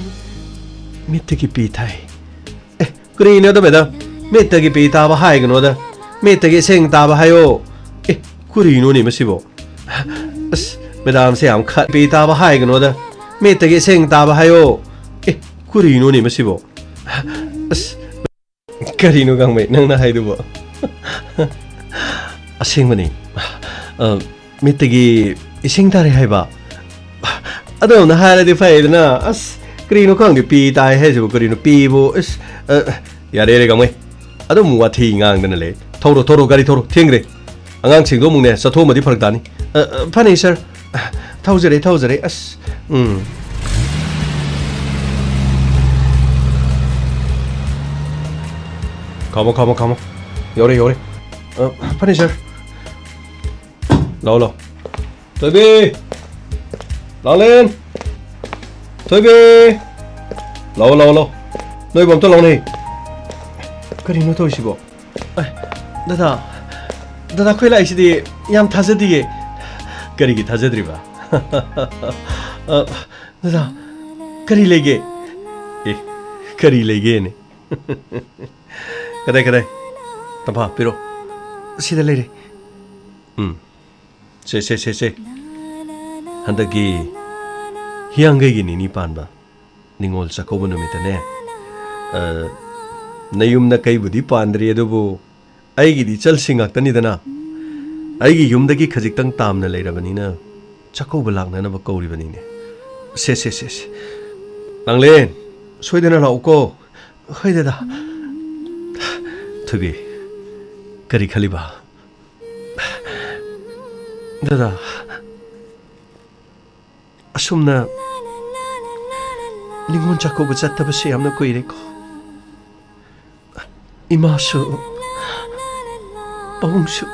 ꯃꯤꯠꯇꯒꯤ ꯄꯤ ꯊꯥꯏ꯫ ꯑꯦ, ꯀꯔꯤꯅꯣꯗ, ꯃꯦꯗꯥꯝ? ꯃꯤꯠꯇꯒꯤ ꯄꯤ ꯇꯥꯕ ꯍꯥꯏꯒꯅꯣꯗ꯫ ꯃꯤꯠꯇꯒꯤ ꯏꯁꯤꯡ ꯇꯥꯕ ꯍꯥꯏꯌꯣ꯫ ꯑꯦ, ꯀꯔꯤꯅꯣꯅꯦ ꯃꯁꯤꯕꯣ? ꯑꯁ, ꯃꯦꯗꯥꯝꯁꯦ ꯌꯥꯝ ꯈꯠ-, ꯄꯤ ꯇꯥꯕ ꯍꯥꯏꯒꯅꯣꯗ꯫ ꯃꯤꯠꯇꯒꯤ ꯏꯁꯤꯡ ꯇꯥꯕ ꯍꯥꯏꯌꯣ꯫ ꯑꯦ, ꯀꯔꯤꯅꯣꯅꯦ ꯃꯁꯤꯕꯣ? ꯑꯁ, ꯀꯔꯤꯅꯣ ꯒꯥꯡꯃꯩ ꯅꯪꯅ ꯍꯥꯏꯗꯨꯕꯣ? ꯑꯁꯦꯡꯕꯅꯤ꯫ ꯑ, ꯃꯤꯠꯇꯒꯤ ꯏꯁꯤꯡ ꯇꯥꯔꯦ ꯍꯥꯏꯕ? ꯑꯗꯣꯝꯅ ꯍꯥꯏꯔꯗꯤ ꯐꯩꯗꯅ꯫ ꯑꯁ, ꯀꯔꯤꯅꯣ ꯈꯪꯗꯦ, ꯄꯤ ꯇꯥꯏ ꯍꯥꯏꯁꯤꯕꯨ ꯀꯔꯤꯅꯣ? ꯄꯤꯕꯨ, ꯑꯁ, ꯑ, ꯌꯥꯔꯦ, ꯌꯥꯔꯦ, ꯒꯥꯡꯃꯩ꯫ ꯑꯗꯨꯝ ꯋꯥꯊꯤ ꯉꯥꯡꯗꯅ ꯂꯩ꯫ ꯊꯧꯔꯣ, ꯊꯧꯔꯣ, ꯒꯥꯔꯤ ꯊꯧꯔꯣ, ꯊꯦꯡꯈ꯭ꯔꯦ꯫ ꯑꯉꯥꯡꯁꯤꯡꯗꯣ ꯑꯃꯨꯛꯅꯦ ꯆꯠꯊꯣꯛꯑꯝꯃꯗꯤ ꯐꯔꯛ ꯇꯥꯅꯤ꯫ ꯑ, ꯑ, ꯐꯅꯤ, ꯁꯥꯔ꯫ ꯊꯧꯖꯔꯦ, ꯊꯧꯖꯔꯦ꯫ ꯑꯁ, ꯎꯝ꯫ ꯈꯥꯝꯃꯣ, ꯈꯥꯝꯃꯣ, ꯈꯥꯝꯃꯣ꯫ ꯌꯧꯔꯦ, ꯌꯧꯔꯦ꯫ ꯑ, ꯐꯅꯤ, ꯁꯥꯔ꯫ ꯂꯥꯛꯑꯣ, ꯂꯥꯛꯑꯣ꯫ ꯊꯣꯏꯕꯤ! ꯂꯥꯡꯂꯦꯟ! ꯊꯣꯏꯕꯤ! ꯂꯥꯛꯑꯣ, ꯂꯥꯛꯑꯣ, ꯂꯥꯛꯑꯣ꯫ ꯅꯣꯏꯕꯨ ꯑꯝꯇ ꯂꯥꯎꯅꯦ꯫ ꯀꯔꯤꯅꯣ ꯇꯧꯔꯤꯁꯤꯕꯣ? ꯑꯦ, ꯗꯗꯥ, ꯗꯗꯥ, ꯑꯩꯈꯣꯏ ꯂꯥꯛꯏꯁꯤꯗꯤ ꯌꯥꯝ ꯊꯥꯖꯗꯤꯌꯦ꯫ ꯀꯔꯤꯒꯤ ꯊꯥꯖꯗ꯭ꯔꯤꯕ? ꯑ, ꯗꯗꯥ, ꯀꯔꯤ ꯂꯩꯒꯦ? ꯑꯦ, ꯀꯔꯤ ꯂꯩꯒꯦꯅꯦ? ꯀꯗꯥꯏ, ꯀꯗꯥꯏ? ꯇꯝꯐꯥ, ꯄꯤꯔꯣ꯫ ꯁꯤꯗ ꯂꯩꯔꯦ꯫ ꯎꯝ꯫ ꯁꯦ, ꯁꯦ, ꯁꯦ, ꯁꯦ꯫ ꯍꯟꯗꯛꯀꯤ ꯍꯤꯌꯥꯡꯒꯩꯒꯤ ꯅꯤꯅꯤ ꯄꯥꯟꯕ ꯅꯤꯉꯣꯜ ꯆꯥꯛꯀꯧꯕ ꯅꯨꯃꯤꯠꯇꯅꯦ, ꯑ, ꯅꯌꯨꯝ ꯅꯀꯩꯕꯨꯗꯤ ꯄꯥꯟꯗ꯭ꯔꯤ, ꯑꯗꯨꯕꯨ ꯑꯩꯒꯤꯗꯤ ꯏꯆꯜꯁꯤꯡ ꯉꯥꯛꯇꯅꯤꯗꯅ꯫ ꯑꯩꯒꯤ ꯌꯨꯝꯗꯒꯤ ꯈꯖꯤꯛꯇꯪ ꯇꯥꯝꯅ ꯂꯩꯔꯕꯅꯤꯅ ꯆꯥꯛꯀꯧꯕ ꯂꯥꯛꯅꯅꯕ ꯀꯧꯔꯤꯕꯅꯤꯅꯦ꯫ ꯁꯦ, ꯁꯦ, ꯁꯦ, ꯁꯦ꯫ ꯂꯥꯡꯂꯦꯟ, ꯁꯣꯏꯗꯅ ꯂꯥꯛꯎꯀꯣ꯫ ꯍꯣꯏ, ꯗꯗꯥ꯫ ꯊꯣꯏꯕꯤ, ꯀꯔꯤ ꯈꯜꯂꯤꯕ? ꯗꯗꯥ, ꯑꯁꯨꯝꯅ ꯅꯤꯉꯣꯜ ꯆꯥꯛꯀꯧꯕ ꯆꯠꯇꯕꯁꯦ ꯌꯥꯝꯅ ꯀꯨꯏꯔꯦꯀꯣ꯫ ꯏꯃꯥꯁꯨ, ꯄꯥꯕꯨꯡꯁꯨ꯫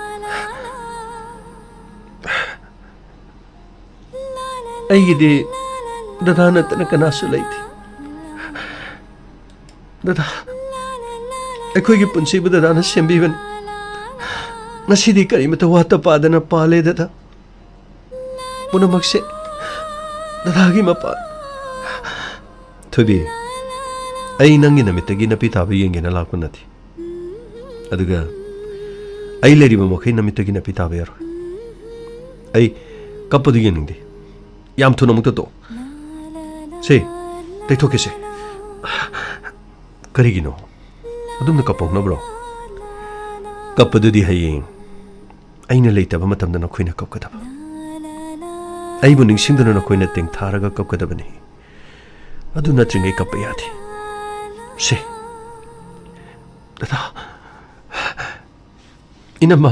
ꯑꯩꯒꯤꯗꯤ ꯗꯗꯥ ꯅꯠꯇꯅ ꯀꯅꯥꯁꯨ ꯂꯩꯇꯦ꯫ ꯗꯗꯥ, ꯑꯩꯈꯣꯏꯒꯤ ꯄꯨꯟꯁꯤꯕꯨ ꯗꯗꯥꯅ ꯁꯦꯝꯕꯤꯕꯅꯤ꯫ ꯉꯁꯤꯗꯤ ꯀꯔꯤꯃꯇ ꯋꯥꯠꯇ ꯄꯥꯗꯅ ꯄꯥꯜꯂꯦ, ꯗꯗꯥ꯫ ꯄꯨꯝꯅꯃꯛꯁꯦ ꯗꯗꯥꯒꯤ ꯃꯄꯥ꯫ ꯊꯣꯏꯕꯤ, ꯑꯩ ꯅꯪꯒꯤ ꯅꯃꯤꯠꯇꯒꯤ ꯅꯄꯤ ꯇꯥꯕ ꯌꯦꯡꯒꯦꯅ ꯂꯥꯛꯄ ꯅꯠꯇꯦ꯫ ꯑꯗꯨꯒ ꯑꯩ ꯂꯩꯔꯤꯕ ꯃꯈꯩ ꯅꯃꯤꯠꯇꯒꯤ ꯅꯄꯤ ꯇꯥꯕ ꯌꯥꯔꯣꯏ꯫ ꯑꯩ ꯀꯞꯄꯗꯨ ꯌꯦꯡꯅꯤꯡꯗꯦ꯫ ꯌꯥꯝ ꯊꯨꯅ ꯑꯃꯨꯛꯇ ꯇꯣꯛ꯫ ꯁꯦ, ꯇꯩꯊꯣꯛꯀꯦꯁꯦ꯫ ꯀꯔꯤꯒꯤꯅꯣ? ꯑꯗꯨꯝꯅ ꯀꯞꯄ ꯍꯧꯅꯕ꯭ꯔꯣ? ꯀꯞꯄꯗꯨꯗꯤ ꯍꯌꯦꯡ ꯑꯩꯅ ꯂꯩꯇꯕ ꯃꯇꯝꯗ ꯅꯈꯣꯏꯅ ꯀꯞꯀꯗꯕ꯫ ꯑꯩꯕꯨ ꯅꯤꯡꯁꯤꯡꯗꯨꯅ ꯅꯈꯣꯏꯅ ꯇꯦꯡꯊꯥꯔꯒ ꯀꯞꯀꯗꯕꯅꯤ꯫ ꯑꯗꯨ ꯅꯠꯇ꯭ꯔꯤꯉꯩ ꯀꯞꯄ ꯌꯥꯗꯦ꯫ ꯁꯦ꯫ ꯗꯗꯥ꯫ ꯏꯅꯝꯃ꯫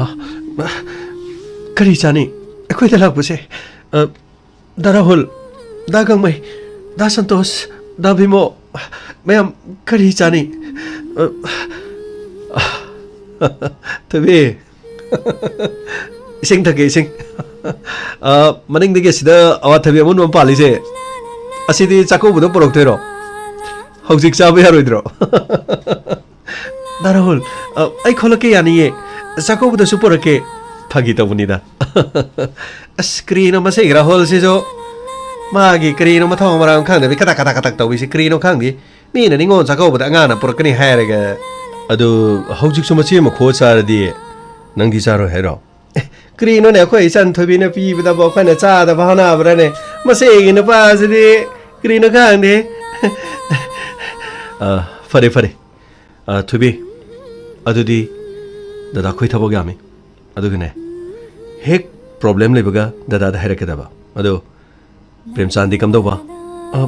ꯀꯔꯤ ꯆꯥꯅꯤ? ꯑꯩꯈꯣꯏꯗ ꯂꯥꯛꯄꯁꯦ꯫ ꯑ, ꯗꯥ ꯔꯥꯍꯨꯜ, ꯗꯥ ꯒꯥꯡꯃꯩ, ꯗꯥ ꯁꯟꯇꯣꯁ, ꯗꯥ ꯚꯤꯃꯣ, ꯃꯌꯥꯝ ꯀꯔꯤ ꯆꯥꯅꯤ? ꯑ, ꯊꯣꯏꯕꯤ꯫ ꯏꯁꯤꯡ ꯊꯛꯀꯦ, ꯏꯁꯤꯡ꯫ ꯑ, ꯃꯅꯤꯡꯗꯒꯤ ꯑꯁꯤꯗ ꯑꯋꯥꯊꯕꯤ ꯑꯃꯨꯟꯕ ꯑꯃ ꯄꯥꯜꯂꯤꯁꯦ, ꯑꯁꯤꯗꯤ ꯆꯥꯛꯀꯧꯕꯗ ꯄꯨꯔꯛꯇꯣꯏꯔꯣ? ꯍꯧꯖꯤꯛ ꯆꯥꯕ ꯌꯥꯔꯣꯏꯗ꯭ꯔꯣ? ꯗꯥ ꯔꯥꯍꯨꯜ, ꯑ, ꯑꯩ ꯈꯣꯠꯂꯛꯀꯦ, ꯌꯥꯅꯤꯌꯦ꯫ ꯆꯥꯛꯀꯧꯕꯗꯁꯨ ꯄꯨꯔꯛꯀꯦ꯫ ꯐꯥꯒꯤ ꯇꯧꯕꯅꯤꯗ꯫ ꯑꯁ, ꯀꯔꯤꯅꯣ ꯃꯁꯤ ꯔꯥꯍꯨꯜꯁꯤꯁꯨ? ꯃꯥꯒꯤ ꯀꯔꯤꯅꯣ ꯃꯊꯧ ꯃꯔꯝ ꯈꯪꯗꯕꯤ ꯀꯇꯛ ꯀꯇꯛ ꯀꯇꯛ ꯇꯧꯕꯤꯁꯤ ꯀꯔꯤꯅꯣ ꯈꯪꯗꯦ꯫ ꯃꯤꯅ ꯅꯤꯉꯣꯜ ꯆꯥꯛꯀꯧꯕꯗ ꯑꯉꯥꯡꯅ ꯄꯨꯔꯛꯀꯅꯤ ꯍꯥꯏꯔꯒ꯫ ꯑꯗꯨ ꯍꯧꯖꯤꯛꯁꯨ ꯃꯆꯦ ꯑꯃ ꯈꯣ ꯆꯥꯔꯗꯤ ꯅꯪꯗꯤ ꯆꯥꯔꯣꯏ ꯍꯥꯏꯔꯣ? ꯑꯦ, ꯀꯔꯤꯅꯣꯅꯦ, ꯑꯩꯈꯣꯏ ꯏꯆꯟ ꯊꯣꯏꯕꯤꯅ ꯄꯤꯕꯗꯕꯨ ꯑꯩꯈꯣꯏꯅ ꯆꯥꯗꯕ ꯍꯣꯠꯅꯕ꯭ꯔꯥꯅꯦ? ꯃꯁꯤꯒꯤ ꯅꯨꯄꯥꯁꯤꯗꯤ ꯀꯔꯤꯅꯣ ꯈꯪꯗꯦ꯫ ꯑ, ꯐꯔꯦ, ꯐꯔꯦ꯫ ꯑ, ꯊꯣꯏꯕꯤ, ꯑꯗꯨꯗꯤ ꯗꯗꯥ ꯑꯩꯈꯣꯏ ꯊꯕꯛ ꯌꯥꯝꯃꯤ꯫ ꯑꯗꯨꯒꯅꯦ, ꯍꯦꯛ ꯄ꯭ꯔꯣꯕ꯭ꯂꯦꯝ ꯂꯩꯕꯒ ꯗꯗꯥꯗ ꯍꯥꯏꯔꯛꯀꯗꯕ꯫ ꯑꯗꯣ ꯄ꯭ꯔꯦꯝꯆꯥꯟꯗꯤ ꯀꯝꯗꯧꯕ? ꯑ,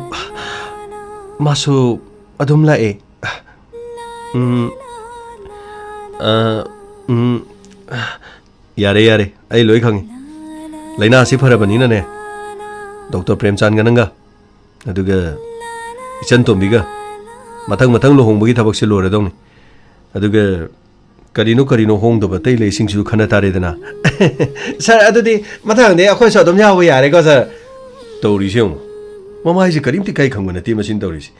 ꯃꯥꯁꯨ ꯑꯗꯨꯝ ꯂꯥꯛꯑꯦ꯫ ꯎꯝ, ꯑ, ꯎꯝ, ꯌꯥꯔꯦ, ꯌꯥꯔꯦ, ꯑꯩ ꯂꯣꯏ ꯈꯪꯉꯤ꯫ ꯂꯥꯏꯅꯥꯁꯤ ꯐꯔꯕꯅꯤꯅꯅꯦ, ꯗꯣꯛꯇꯔ ꯄ꯭ꯔꯦꯝꯆꯥꯟꯒ ꯅꯪꯒ, ꯑꯗꯨꯒ ꯏꯆꯟ ꯇꯣꯝꯕꯤꯒ ꯃꯊꯪ ꯃꯊꯪ ꯂꯨꯍꯣꯡꯕꯒꯤ ꯊꯕꯛꯁꯦ ꯂꯣꯏꯔꯗꯧꯅꯤ꯫ ꯑꯗꯨꯒ ꯀꯔꯤꯅꯣ ꯀꯔꯤꯅꯣ ꯍꯣꯡꯗꯕ ꯑꯇꯩ ꯂꯩꯁꯤꯡꯁꯤꯁꯨ ꯈꯟꯅ ꯇꯥꯔꯦꯗꯅ꯫ ꯁꯥꯔ, ꯑꯗꯨꯗꯤ ꯃꯊꯪꯗꯤ ꯑꯩꯈꯣꯏꯁꯨ ꯑꯗꯨꯝ ꯌꯥꯎꯕ ꯌꯥꯔꯦꯀꯣ, ꯁꯥꯔ? ꯇꯧꯔꯤꯁꯦ ꯌꯦꯡꯉꯣ, ꯃꯃꯥꯏꯁꯦ ꯀꯔꯤꯝꯇ ꯏꯀꯥꯏ ꯈꯪꯕ ꯅꯠꯇꯦ ꯃꯁꯤꯅ ꯇꯧꯔꯤꯁꯦ꯫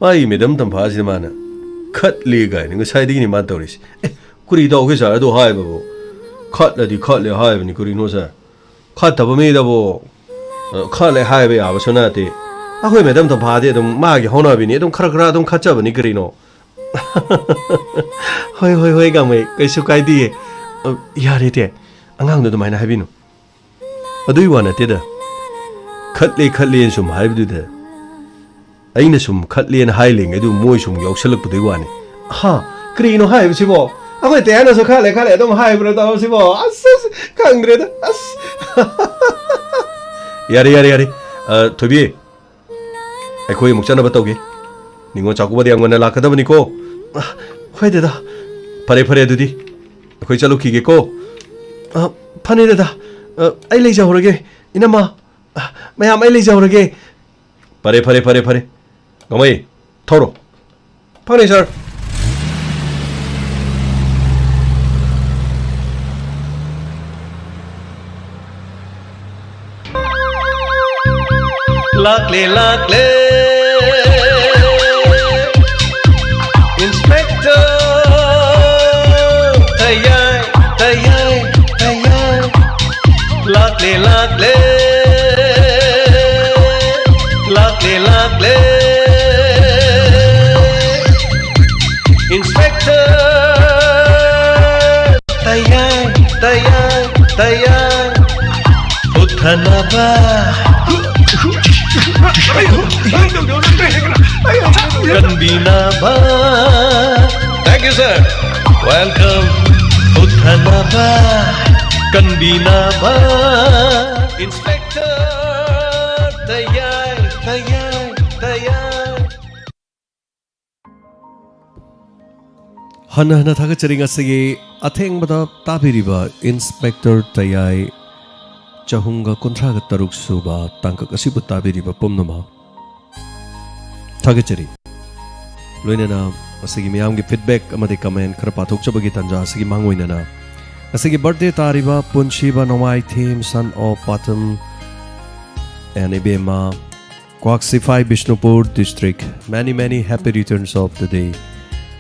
ꯃꯥꯒꯤ ꯃꯦꯗꯝ ꯇꯝꯐꯥꯁꯤꯗ ꯃꯥꯅ "ꯈꯠꯂꯦ" ꯀꯥꯏꯅ ꯉꯁꯥꯏꯗꯒꯤꯅꯤ ꯃꯥꯅ ꯇꯧꯔꯤꯁꯦ꯫ ꯑꯦ, ꯀꯨꯔꯤ ꯇꯧꯒꯦ ꯁꯥꯔ ꯑꯗꯨ ꯍꯥꯏꯕꯕꯨ? "ꯈꯠꯂꯗꯤ ꯈꯠꯂꯦ" ꯍꯥꯏꯕꯅꯤ, ꯀꯔꯤꯅꯣ ꯁꯥꯔ? ꯈꯠꯇꯕ ꯃꯤꯗꯕꯨ, ꯑ, "ꯈꯠꯂꯦ" ꯍꯥꯏꯕ ꯌꯥꯕꯁꯨ ꯅꯠꯇꯦ꯫ ꯑꯩꯈꯣꯏ ꯃꯦꯗꯝ ꯇꯝꯐꯥꯗꯤ ꯑꯗꯨꯝ ꯃꯥꯒꯤ ꯍꯧꯅꯕꯤꯅꯤ, ꯑꯗꯨꯝ ꯈꯔ ꯈꯔ ꯑꯗꯨꯝ ꯈꯠꯆꯕꯅꯤ, ꯀꯔꯤꯅꯣ? "ꯍꯣꯏ, ꯍꯣꯏ, ꯍꯣꯏ, ꯒꯥꯡꯃꯩ, ꯀꯩꯁꯨ ꯀꯥꯏꯗꯤꯌꯦ꯫ ꯑ, ꯌꯥꯔꯦ ꯇꯦ, ꯑꯉꯥꯡꯗꯣ ꯑꯗꯨꯃꯥꯏꯅ ꯍꯥꯏꯕꯤꯅꯨ꯫ ꯑꯗꯨꯏ ꯋꯥ ꯅꯠꯇꯦꯗ꯫ ꯈꯠꯂꯦ, ꯈꯠꯂꯦꯅ ꯁꯨꯝ ꯍꯥꯏꯕꯗꯨꯗ ꯑꯩꯅ ꯁꯨꯝ ꯈꯠꯂꯦꯅ ꯍꯥꯏ ꯂꯩꯉꯩꯗꯨ ꯃꯣꯏ ꯁꯨꯝ ꯌꯥꯎꯁꯜꯂꯛꯄꯗꯨꯏ ꯋꯥꯅꯤ꯫" "ꯍꯥ? ꯀꯔꯤꯅꯣ ꯍꯥꯏꯔꯤꯕꯁꯤꯕꯣ? ꯑꯩꯈꯣꯏ ꯇꯌꯥꯅꯁꯨ ꯈꯠꯂꯦ, ꯈꯠꯂꯦ ꯑꯗꯨꯝ ꯍꯥꯏꯕ꯭ꯔꯣ ꯇꯧꯔꯁꯤꯕꯣ? ꯑꯁ, ꯑꯁ, ꯈꯪꯗ꯭ꯔꯦꯗ, ꯑꯁ꯫" "ꯌꯥꯔꯦ, ꯌꯥꯔꯦ, ꯌꯥꯔꯦ꯫ ꯑ, ꯊꯣꯏꯕꯤ, ꯑꯩꯈꯣꯏ ꯑꯃꯨꯛ ꯆꯠꯅꯕ ꯇꯧꯒꯦ꯫ ꯅꯤꯉꯣꯜ ꯆꯥꯛꯀꯧꯕꯗꯤ ꯌꯥꯝ ꯉꯟꯅ ꯂꯥꯛꯀꯗꯕꯅꯤꯀꯣ꯫" "ꯑ, ꯍꯣꯏ ꯗꯗꯥ꯫ ꯐꯔꯦ, ꯐꯔꯦ, ꯑꯗꯨꯗꯤ ꯑꯩꯈꯣꯏ ꯆꯠꯂꯨꯈꯤꯒꯦꯀꯣ꯫" "ꯑ, ꯐꯅꯤ ꯗꯗꯥ꯫ ꯑ, ꯑꯩ ꯂꯩꯖꯍꯧꯔꯒꯦ꯫ ꯏꯅꯝꯃ, ꯑ, ꯃꯌꯥꯝ ꯑꯩ ꯂꯩꯖꯍꯧꯔꯒꯦ꯫" "ꯐꯔꯦ, ꯐꯔꯦ, ꯐꯔꯦ, ꯐꯔꯦ꯫ ꯒꯥꯡꯃꯩ, ꯊꯧꯔꯣ꯫" "ꯐꯅꯤ ꯁꯥꯔ꯫" ꯂꯥꯛꯂꯦ, ꯂꯥꯛꯂꯦ, Inspector ꯇꯌꯥꯏ, ꯇꯌꯥꯏ, ꯇꯌꯥꯏ꯫ ꯂꯥꯛꯂꯦ, ꯂꯥꯛꯂꯦ, ꯂꯥꯛꯂꯦ, ꯂꯥꯛꯂꯦ, Inspector ꯇꯌꯥꯏ, ꯇꯌꯥꯏ, ꯇꯌꯥꯏ꯫ ꯍꯨꯠꯊꯅꯕ, ꯀꯟꯕꯤꯅꯕ꯫ Thank you, sir. Welcome. ꯍꯨꯠꯊꯅꯕ, ꯀꯟꯕꯤꯅꯕ, Inspector ꯇꯌꯥꯏ, ꯇꯌꯥꯏ, ꯇꯌꯥꯏ꯫ ꯍꯟꯅ ꯍꯟꯅ ꯊꯥꯒꯠꯆꯔꯤ ꯉꯁꯤꯒꯤ ꯑꯊꯦꯡꯕꯗ ꯇꯥꯕꯤꯔꯤꯕ ꯏꯟꯁꯄꯦꯛꯇꯔ ꯇꯌꯥꯏ ꯆꯍꯨꯝꯒ ꯀꯨꯟꯊ꯭ꯔꯥꯒ ꯇꯔꯨꯛ ꯁꯨꯕ ꯇꯥꯡꯀꯛ ꯑꯁꯤꯕꯨ ꯇꯥꯕꯤꯔꯤꯕ ꯄꯨꯝꯅꯃꯛ꯫ ꯊꯥꯒꯠꯆꯔꯤ꯫ ꯂꯣꯏꯅꯅ ꯃꯁꯤꯒꯤ ꯃꯤꯌꯥꯝꯒꯤ feedback ꯑꯃꯗꯤ comment ꯈꯔ ꯄꯥꯊꯣꯛꯆꯕꯒꯤ ꯇꯥꯟꯖꯥ ꯑꯁꯤꯒꯤ ꯃꯥꯡꯑꯣꯏꯅꯅ ꯉꯁꯤꯒꯤ birthday ꯇꯥꯔꯤꯕ ꯄꯨꯟꯁꯤꯕ ꯅꯣꯡꯃꯥꯏꯊꯦꯝ son of ꯄꯥꯊꯝ and ꯏꯕꯦꯝꯃ ꯀ꯭ꯋꯥꯛꯁꯤꯐꯥꯏ Bishnupur district, many many happy returns of the day.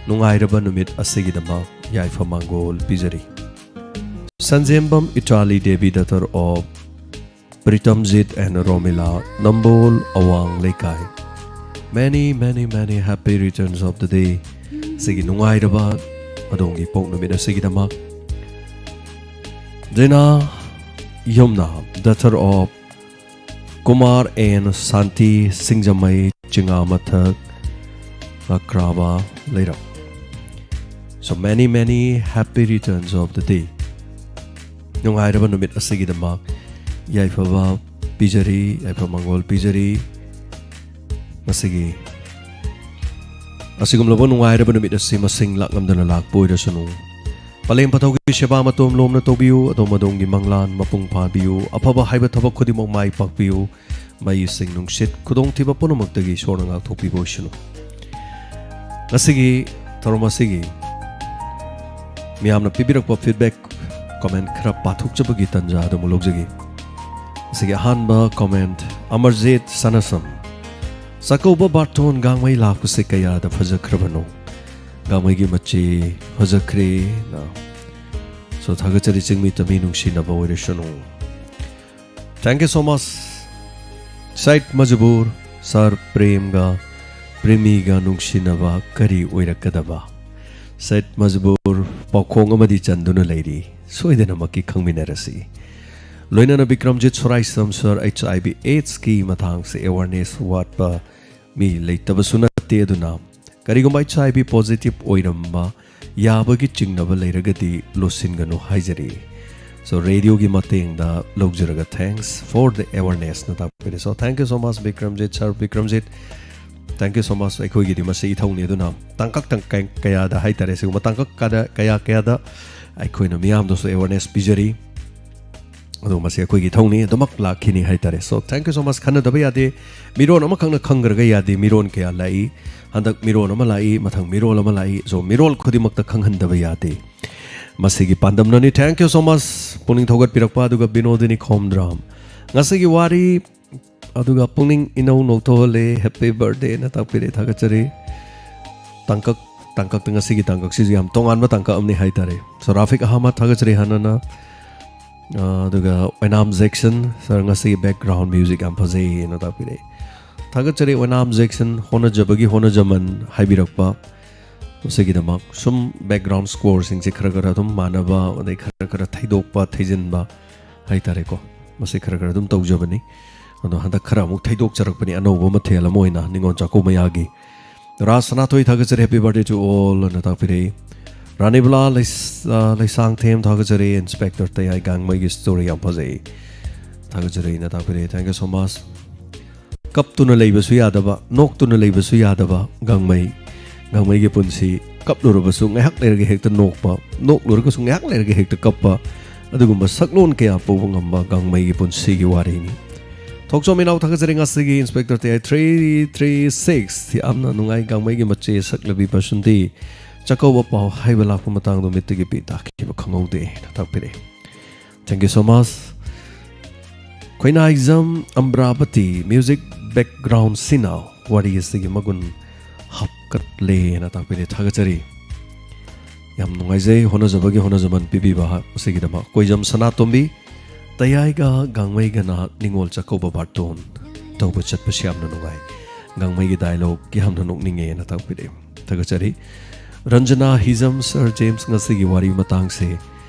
ꯅꯨꯡꯉꯥꯏꯔꯕ ꯅꯨꯃꯤꯠ ꯑꯁꯤꯒꯤꯗꯃꯛ ꯌꯥꯏꯐ ꯃꯥꯡꯒꯣꯜ ꯄꯤꯖꯔꯤ꯫ Sanjembam Itali Devi daughter of Pritamjit and Romila, Nambol Awang ꯂꯩꯀꯥꯏ, many many many happy returns of the day. ꯁꯤꯒꯤ ꯅꯨꯡꯉꯥꯏꯔꯕ ꯑꯗꯣꯝꯒꯤ ꯄꯣꯛ ꯅꯨꯃꯤꯠ ꯑꯁꯤꯒꯤꯗꯃꯛ ꯖꯦꯅꯥ ꯌꯨꯝꯅꯥꯝ daughter of ꯀꯨꯃꯥꯔ and ꯁꯥꯟꯇꯤ, ꯁꯤꯡꯖꯃꯩ ꯆꯤꯉꯥ ꯃꯊꯛ, ꯂꯀ꯭ꯔꯥꯕ ꯂꯩꯔꯛ꯫ So many many happy returns of the day. ꯅꯨꯡꯉꯥꯏꯔꯕ ꯅꯨꯃꯤꯠ ꯑꯁꯤꯒꯤꯗꯃꯛ ꯌꯥꯏꯐꯕ ꯄꯤꯖꯔꯤ, ꯌꯥꯏꯐ ꯃꯪꯒꯣꯜ ꯄꯤꯖꯔꯤ꯫ ꯃꯁꯤꯒꯤ ꯑꯁꯤꯒꯨꯝꯂꯕ ꯅꯨꯡꯉꯥꯏꯔꯕ ꯅꯨꯃꯤꯠ ꯑꯁꯤ ꯃꯁꯤꯡ ꯂꯥꯛꯂꯝꯗꯅ ꯂꯥꯛꯄ ꯑꯣꯏꯔꯁꯅꯨ꯫ ꯄꯂꯦꯝ ꯄꯊꯧꯒꯤ ꯁꯦꯕꯥ ꯃꯇꯣꯝ ꯂꯣꯝꯅ ꯇꯧꯕꯤꯌꯨ꯫ ꯑꯗꯣꯝ ꯑꯗꯣꯝꯒꯤ ꯃꯪꯂꯥꯟ ꯃꯄꯨꯡ ꯐꯥꯕꯤꯌꯨ꯫ ꯑꯐꯕ ꯍꯥꯏꯕ ꯊꯕꯛ ꯈꯨꯗꯤꯡꯃꯛ ꯃꯥꯏ ꯄꯥꯛꯄꯤꯌꯨ꯫ ꯃꯩ, ꯏꯁꯤꯡ, ꯅꯨꯡꯁꯤꯠ, ꯈꯨꯗꯣꯡꯊꯤꯕ ꯄꯨꯝꯅꯃꯛꯇꯒꯤ ꯏꯁꯣꯔꯅ ꯉꯥꯛꯊꯣꯛꯄꯤꯕ ꯑꯣꯏꯁꯅꯨ꯫ ꯉꯁꯤꯒꯤ ꯊꯧꯔꯝ ꯑꯁꯤꯒꯤ ꯃꯤꯌꯥꯝꯅ ꯄꯤꯕꯤꯔꯛꯄ feedback comment ꯈꯔ ꯄꯥꯊꯣꯛꯆꯕꯒꯤ ꯇꯥꯟꯖꯥ ꯑꯗꯨ ꯑꯃꯨꯛ ꯂꯧꯖꯒꯦ꯫ ꯉꯁꯤꯒꯤ ꯑꯍꯥꯟꯕ comment, ꯑꯃꯔꯖꯤꯠ ꯁꯅꯥꯁꯝ꯫ ꯆꯥꯛꯀꯧꯕ ꯕꯥꯔꯇꯣꯟ ꯒꯥꯡꯃꯩ ꯂꯥꯛꯄꯁꯦ ꯀꯌꯥꯗ ꯐꯖꯈ꯭ꯔꯕꯅꯣ꯫ ꯒꯥꯡꯃꯩꯒꯤ ꯃꯆꯦ ꯐꯖꯈ꯭ꯔꯦꯅ꯫ So, ꯊꯥꯒꯠꯆꯔꯤ, ꯆꯤꯡꯃꯤ ꯇꯝꯃꯤ ꯅꯨꯡꯁꯤꯅꯕ ꯑꯣꯏꯔꯁꯅꯨ꯫ Thank you so much. ꯁꯩꯠ ꯃꯖꯕꯨꯔ, ꯁꯥꯔ ꯄ꯭ꯔꯦꯝꯒ ꯄ꯭ꯔꯦꯃꯤꯒ ꯅꯨꯡꯁꯤꯅꯕ ꯀꯔꯤ ꯑꯣꯏꯔꯛꯀꯗꯕ? ꯁꯩꯠ ꯃꯖꯕꯨꯔ ꯄꯥꯎꯈꯣꯡ ꯑꯃꯗꯤ ꯆꯟꯗꯨꯅ ꯂꯩꯔꯤ, ꯁꯣꯏꯗꯅꯃꯛꯀꯤ ꯈꯪꯃꯤꯟꯅꯔꯁꯤ꯫ ꯂꯣꯏꯅꯅ ꯕꯤꯀ꯭ꯔꯝꯖꯤꯠ ꯁꯣꯔꯥꯏꯁꯝ, ꯁꯥꯔ, HIV AIDS ꯀꯤ ꯃꯇꯥꯡꯁꯦ awareness ꯋꯥꯠꯄ ꯃꯤ ꯂꯩꯇꯕꯁꯨ ꯅꯠꯇꯦ, ꯑꯗꯨꯅ ꯀꯔꯤꯒꯨꯝꯕ HIV positive ꯑꯣꯏꯔꯝꯕ ꯌꯥꯕꯒꯤ ꯆꯤꯡꯅꯕ ꯂꯩꯔꯒꯗꯤ ꯂꯣꯠꯁꯤꯟꯒꯅꯨ ꯍꯥꯏꯖꯔꯤ꯫ So, ꯔꯦꯗꯤꯑꯣꯒꯤ ꯃꯇꯦꯡꯗ ꯂꯧꯖꯔꯒ thanks for the awareness ꯅ ꯇꯥꯛꯄꯤꯔꯦ꯫ So, thank you so much, Bikramjit, sir Bikramjit. Thank you so much. ꯑꯩꯈꯣꯏꯒꯤꯗꯤ ꯃꯁꯤ ꯏꯊꯧꯅꯤ꯫ ꯑꯗꯨꯅ ꯇꯥꯡꯀꯛ ꯇꯪ-, ꯀꯌꯥꯗ ꯍꯥꯏꯇꯥꯔꯦ, ꯁꯤꯒꯨꯝꯕ ꯇꯥꯡꯀꯛ ꯀꯌꯥꯗ, ꯀꯌꯥ ꯀꯌꯥꯗ ꯑꯩꯈꯣꯏꯅ ꯃꯤꯌꯥꯝꯗꯁꯨ awareness ꯄꯤꯖꯔꯤ꯫ ꯑꯗꯣ ꯃꯁꯤ ꯑꯩꯈꯣꯏꯒꯤ ꯏꯊꯧꯅꯤ, ꯑꯗꯨꯃꯛ ꯂꯥꯛꯈꯤꯅꯤ ꯍꯥꯏꯇꯥꯔꯦ꯫ So, thank you so much. ꯈꯟꯅꯗꯕ ꯌꯥꯗꯦ꯫ ꯃꯤꯔꯣꯟ ꯑꯃꯈꯛꯅ ꯈꯪꯈ꯭ꯔꯒ ꯌꯥꯗꯦ꯫ ꯃꯤꯔꯣꯟ ꯀꯌꯥ ꯂꯥꯛꯏ, ꯍꯟꯗꯛ ꯃꯤꯔꯣꯟ ꯑꯃ ꯂꯥꯛꯏ, ꯃꯊꯪ ꯃꯤꯔꯣꯜ ꯑꯃ ꯂꯥꯛꯏ꯫ So, ꯃꯤꯔꯣꯜ ꯈꯨꯗꯤꯡꯃꯛꯇ ꯈꯪꯍꯟꯗꯕ ꯌꯥꯗꯦ꯫ ꯃꯁꯤꯒꯤ ꯄꯥꯟꯗꯝꯅꯅꯤ꯫ Thank you so much. ꯄꯨꯛꯅꯤꯡ ꯊꯧꯒꯠꯄꯤꯔꯛꯄ꯫ ꯑꯗꯨꯒ ꯕꯤꯅꯣꯗꯤꯅꯤ ꯈꯣꯝꯗ꯭ꯔꯥꯝ, ꯉꯁꯤꯒꯤ ꯋꯥꯔꯤ ꯑꯗꯨꯒ ꯄꯨꯛꯅꯤꯡ ꯏꯅꯧ ꯅꯧꯊꯣꯛꯍꯜꯂꯦ, happy birthday ꯅ ꯇꯥꯛꯄꯤꯔꯦ, ꯊꯥꯒꯠꯆꯔꯤ꯫ ꯇꯥꯡꯀꯛ, ꯇꯥꯡꯀꯛꯇ ꯉꯁꯤꯒꯤ ꯇꯥꯡꯀꯛꯁꯤꯁꯨ ꯌꯥꯝ ꯇꯣꯉꯥꯟꯕ ꯇꯥꯡꯀꯛ ꯑꯃꯅꯤ ꯍꯥꯏꯇꯥꯔꯦ꯫ So, ꯔꯥꯐꯤꯛ ꯑꯍꯃꯗ, ꯊꯥꯒꯠꯆꯔꯤ ꯍꯥꯟꯅꯅ꯫ ꯑꯥ, ꯑꯗꯨꯒ ꯑꯣꯏꯅꯥꯝ ꯖꯦꯛꯁꯟ, sir, ꯉꯁꯤꯒꯤ background music ꯌꯥꯝ ꯐꯖꯩ ꯍꯥꯏꯅ ꯇꯥꯛꯄꯤꯔꯛꯏ꯫ ꯊꯥꯒꯠꯆꯔꯤ ꯑꯣꯏꯅꯥꯝ ꯖꯦꯛꯁꯟ, ꯍꯣꯠꯅꯖꯕꯒꯤ ꯍꯣꯠꯅꯖꯃꯟ ꯍꯥꯏꯕꯤꯔꯛꯄ꯫ ꯃꯁꯤꯒꯤꯗꯃꯛ ꯁꯨꯝ background score ꯁꯤꯡꯁꯦ ꯈꯔ ꯈꯔ ꯑꯗꯨꯝ ꯃꯥꯟꯅꯕ, ꯑꯗꯩ ꯈꯔ ꯈꯔ ꯊꯩꯗꯣꯛꯄ ꯊꯩꯖꯤꯟꯕ ꯍꯥꯏꯇꯥꯔꯦꯀꯣ, ꯃꯁꯤ ꯈꯔ ꯈꯔ ꯑꯗꯨꯝ ꯇꯧꯖꯕꯅꯤ꯫ ꯑꯗꯣ ꯍꯟꯗꯛ ꯈꯔ ꯑꯃꯨꯛ ꯊꯩꯗꯣꯛꯆꯔꯛꯄꯅꯤ, ꯑꯅꯧꯕ ꯃꯊꯦꯜ ꯑꯃ ꯑꯣꯏꯅ ꯅꯤꯉꯣꯜ ꯆꯥꯛꯀꯧ ꯃꯌꯥꯒꯤ꯫ ꯔꯥꯖ ꯁꯅꯥꯊꯣꯏ, ꯊꯥꯒꯠꯆꯔꯤ, happy birthday to all ꯑꯅ ꯇꯥꯛꯄꯤꯔꯛꯏ꯫ ꯔꯥꯅꯤꯕꯂꯥ ꯂꯩꯁ-, ꯑ, ꯂꯩꯁꯥꯡꯊꯦꯝ, ꯊꯥꯒꯠꯆꯔꯤ, Inspector ꯇꯌꯥꯏ ꯒꯥꯡꯃꯩꯒꯤ story ꯌꯥꯝ ꯐꯖꯩ꯫ ꯊꯥꯒꯠꯆꯔꯤ ꯑꯅ ꯇꯥꯛꯄꯤꯔꯛꯏ, thank you so much꯫ ꯀꯞꯇꯨꯅ ꯂꯩꯕꯁꯨ ꯌꯥꯗꯕ, ꯅꯣꯛꯇꯨꯅ ꯂꯩꯕꯁꯨ ꯌꯥꯗꯕ ꯒꯥꯡꯃꯩ꯫ ꯒꯥꯡꯃꯩꯒꯤ ꯄꯨꯟꯁꯤ, ꯀꯞꯂꯨꯔꯕꯁꯨ ꯉꯥꯏꯍꯥꯛ ꯂꯩꯔꯒ ꯍꯦꯛꯇ ꯅꯣꯛꯄ, ꯅꯣꯛꯂꯨꯔꯒꯁꯨ ꯉꯥꯏꯍꯥꯛ ꯂꯩꯔꯒ ꯍꯦꯛꯇ ꯀꯞꯄ, ꯑꯗꯨꯒꯨꯝꯕ ꯁꯛꯂꯣꯟ ꯀꯌꯥ ꯄꯨꯕ ꯉꯝꯕ ꯒꯥꯡꯃꯩꯒꯤ ꯄꯨꯟꯁꯤꯒꯤ ꯋꯥꯔꯤꯅꯤ꯫ ꯊꯣꯛꯆꯣꯝ ꯏꯅꯥꯎ, ꯊꯥꯒꯠꯆꯔꯤ꯫ ꯉꯁꯤꯒꯤ Inspector ꯇꯌꯥꯏ three three six, ꯌꯥꯝꯅ ꯅꯨꯡꯉꯥꯏ꯫ ꯒꯥꯡꯃꯩꯒꯤ ꯃꯆꯦ ꯁꯛꯂꯕꯤ ꯕꯁꯟꯇꯤ, ꯆꯥꯛꯀꯧꯕ ꯄꯥꯎ ꯍꯥꯏꯕ ꯂꯥꯛꯄ ꯃꯇꯥꯡꯗꯣ ꯃꯤꯠꯇꯒꯤ ꯄꯤ ꯇꯥꯈꯤꯕ ꯈꯪꯍꯧꯗꯦ ꯍꯥꯏꯅ ꯇꯥꯛꯄꯤꯔꯛꯏ꯫ Thank you so much꯫ ꯈꯣꯏꯅꯥꯏꯖꯝ ꯑꯝꯕ꯭ꯔꯥꯕꯇꯤ, music background ꯁꯤꯅ ꯋꯥꯔꯤ ꯑꯁꯤꯒꯤ ꯃꯒꯨꯟ ꯍꯥꯞꯀꯠꯂꯦꯅ ꯇꯥꯛꯄꯤꯔꯦ, ꯊꯥꯒꯠꯆꯔꯤ꯫ ꯌꯥꯝ ꯅꯨꯡꯉꯥꯏꯖꯩ ꯍꯣꯠꯅꯖꯕꯒꯤ ꯍꯣꯠꯅꯖꯃꯟ ꯄꯤꯕꯤꯕ ꯑꯁꯤꯒꯤꯗꯃꯛ꯫ ꯀꯣꯏꯖꯝ ꯁꯅꯥꯇꯣꯝꯕꯤ, ꯇꯌꯥꯏꯒ ꯒꯥꯡꯃꯩꯒꯅ ꯅꯤꯉꯣꯜ ꯆꯥꯛꯀꯧꯕ ꯕꯥꯔꯇꯣꯟ ꯇꯧꯕ ꯆꯠꯄꯁꯤ ꯌꯥꯝꯅ ꯅꯨꯡꯉꯥꯏ꯫ ꯒꯥꯡꯃꯩꯒꯤ dialogue ꯌꯥꯝꯅ ꯅꯣꯛꯅꯤꯡꯉꯦꯅ ꯇꯥꯛꯄꯤꯔꯛꯏ꯫ ꯊꯥꯒꯠꯆꯔꯤ꯫ ꯔꯟꯖꯅꯥ ꯍꯤꯖꯝ, Sir James, ꯉꯁꯤꯒꯤ ꯋꯥꯔꯤ ꯃꯇꯥꯡꯁꯦ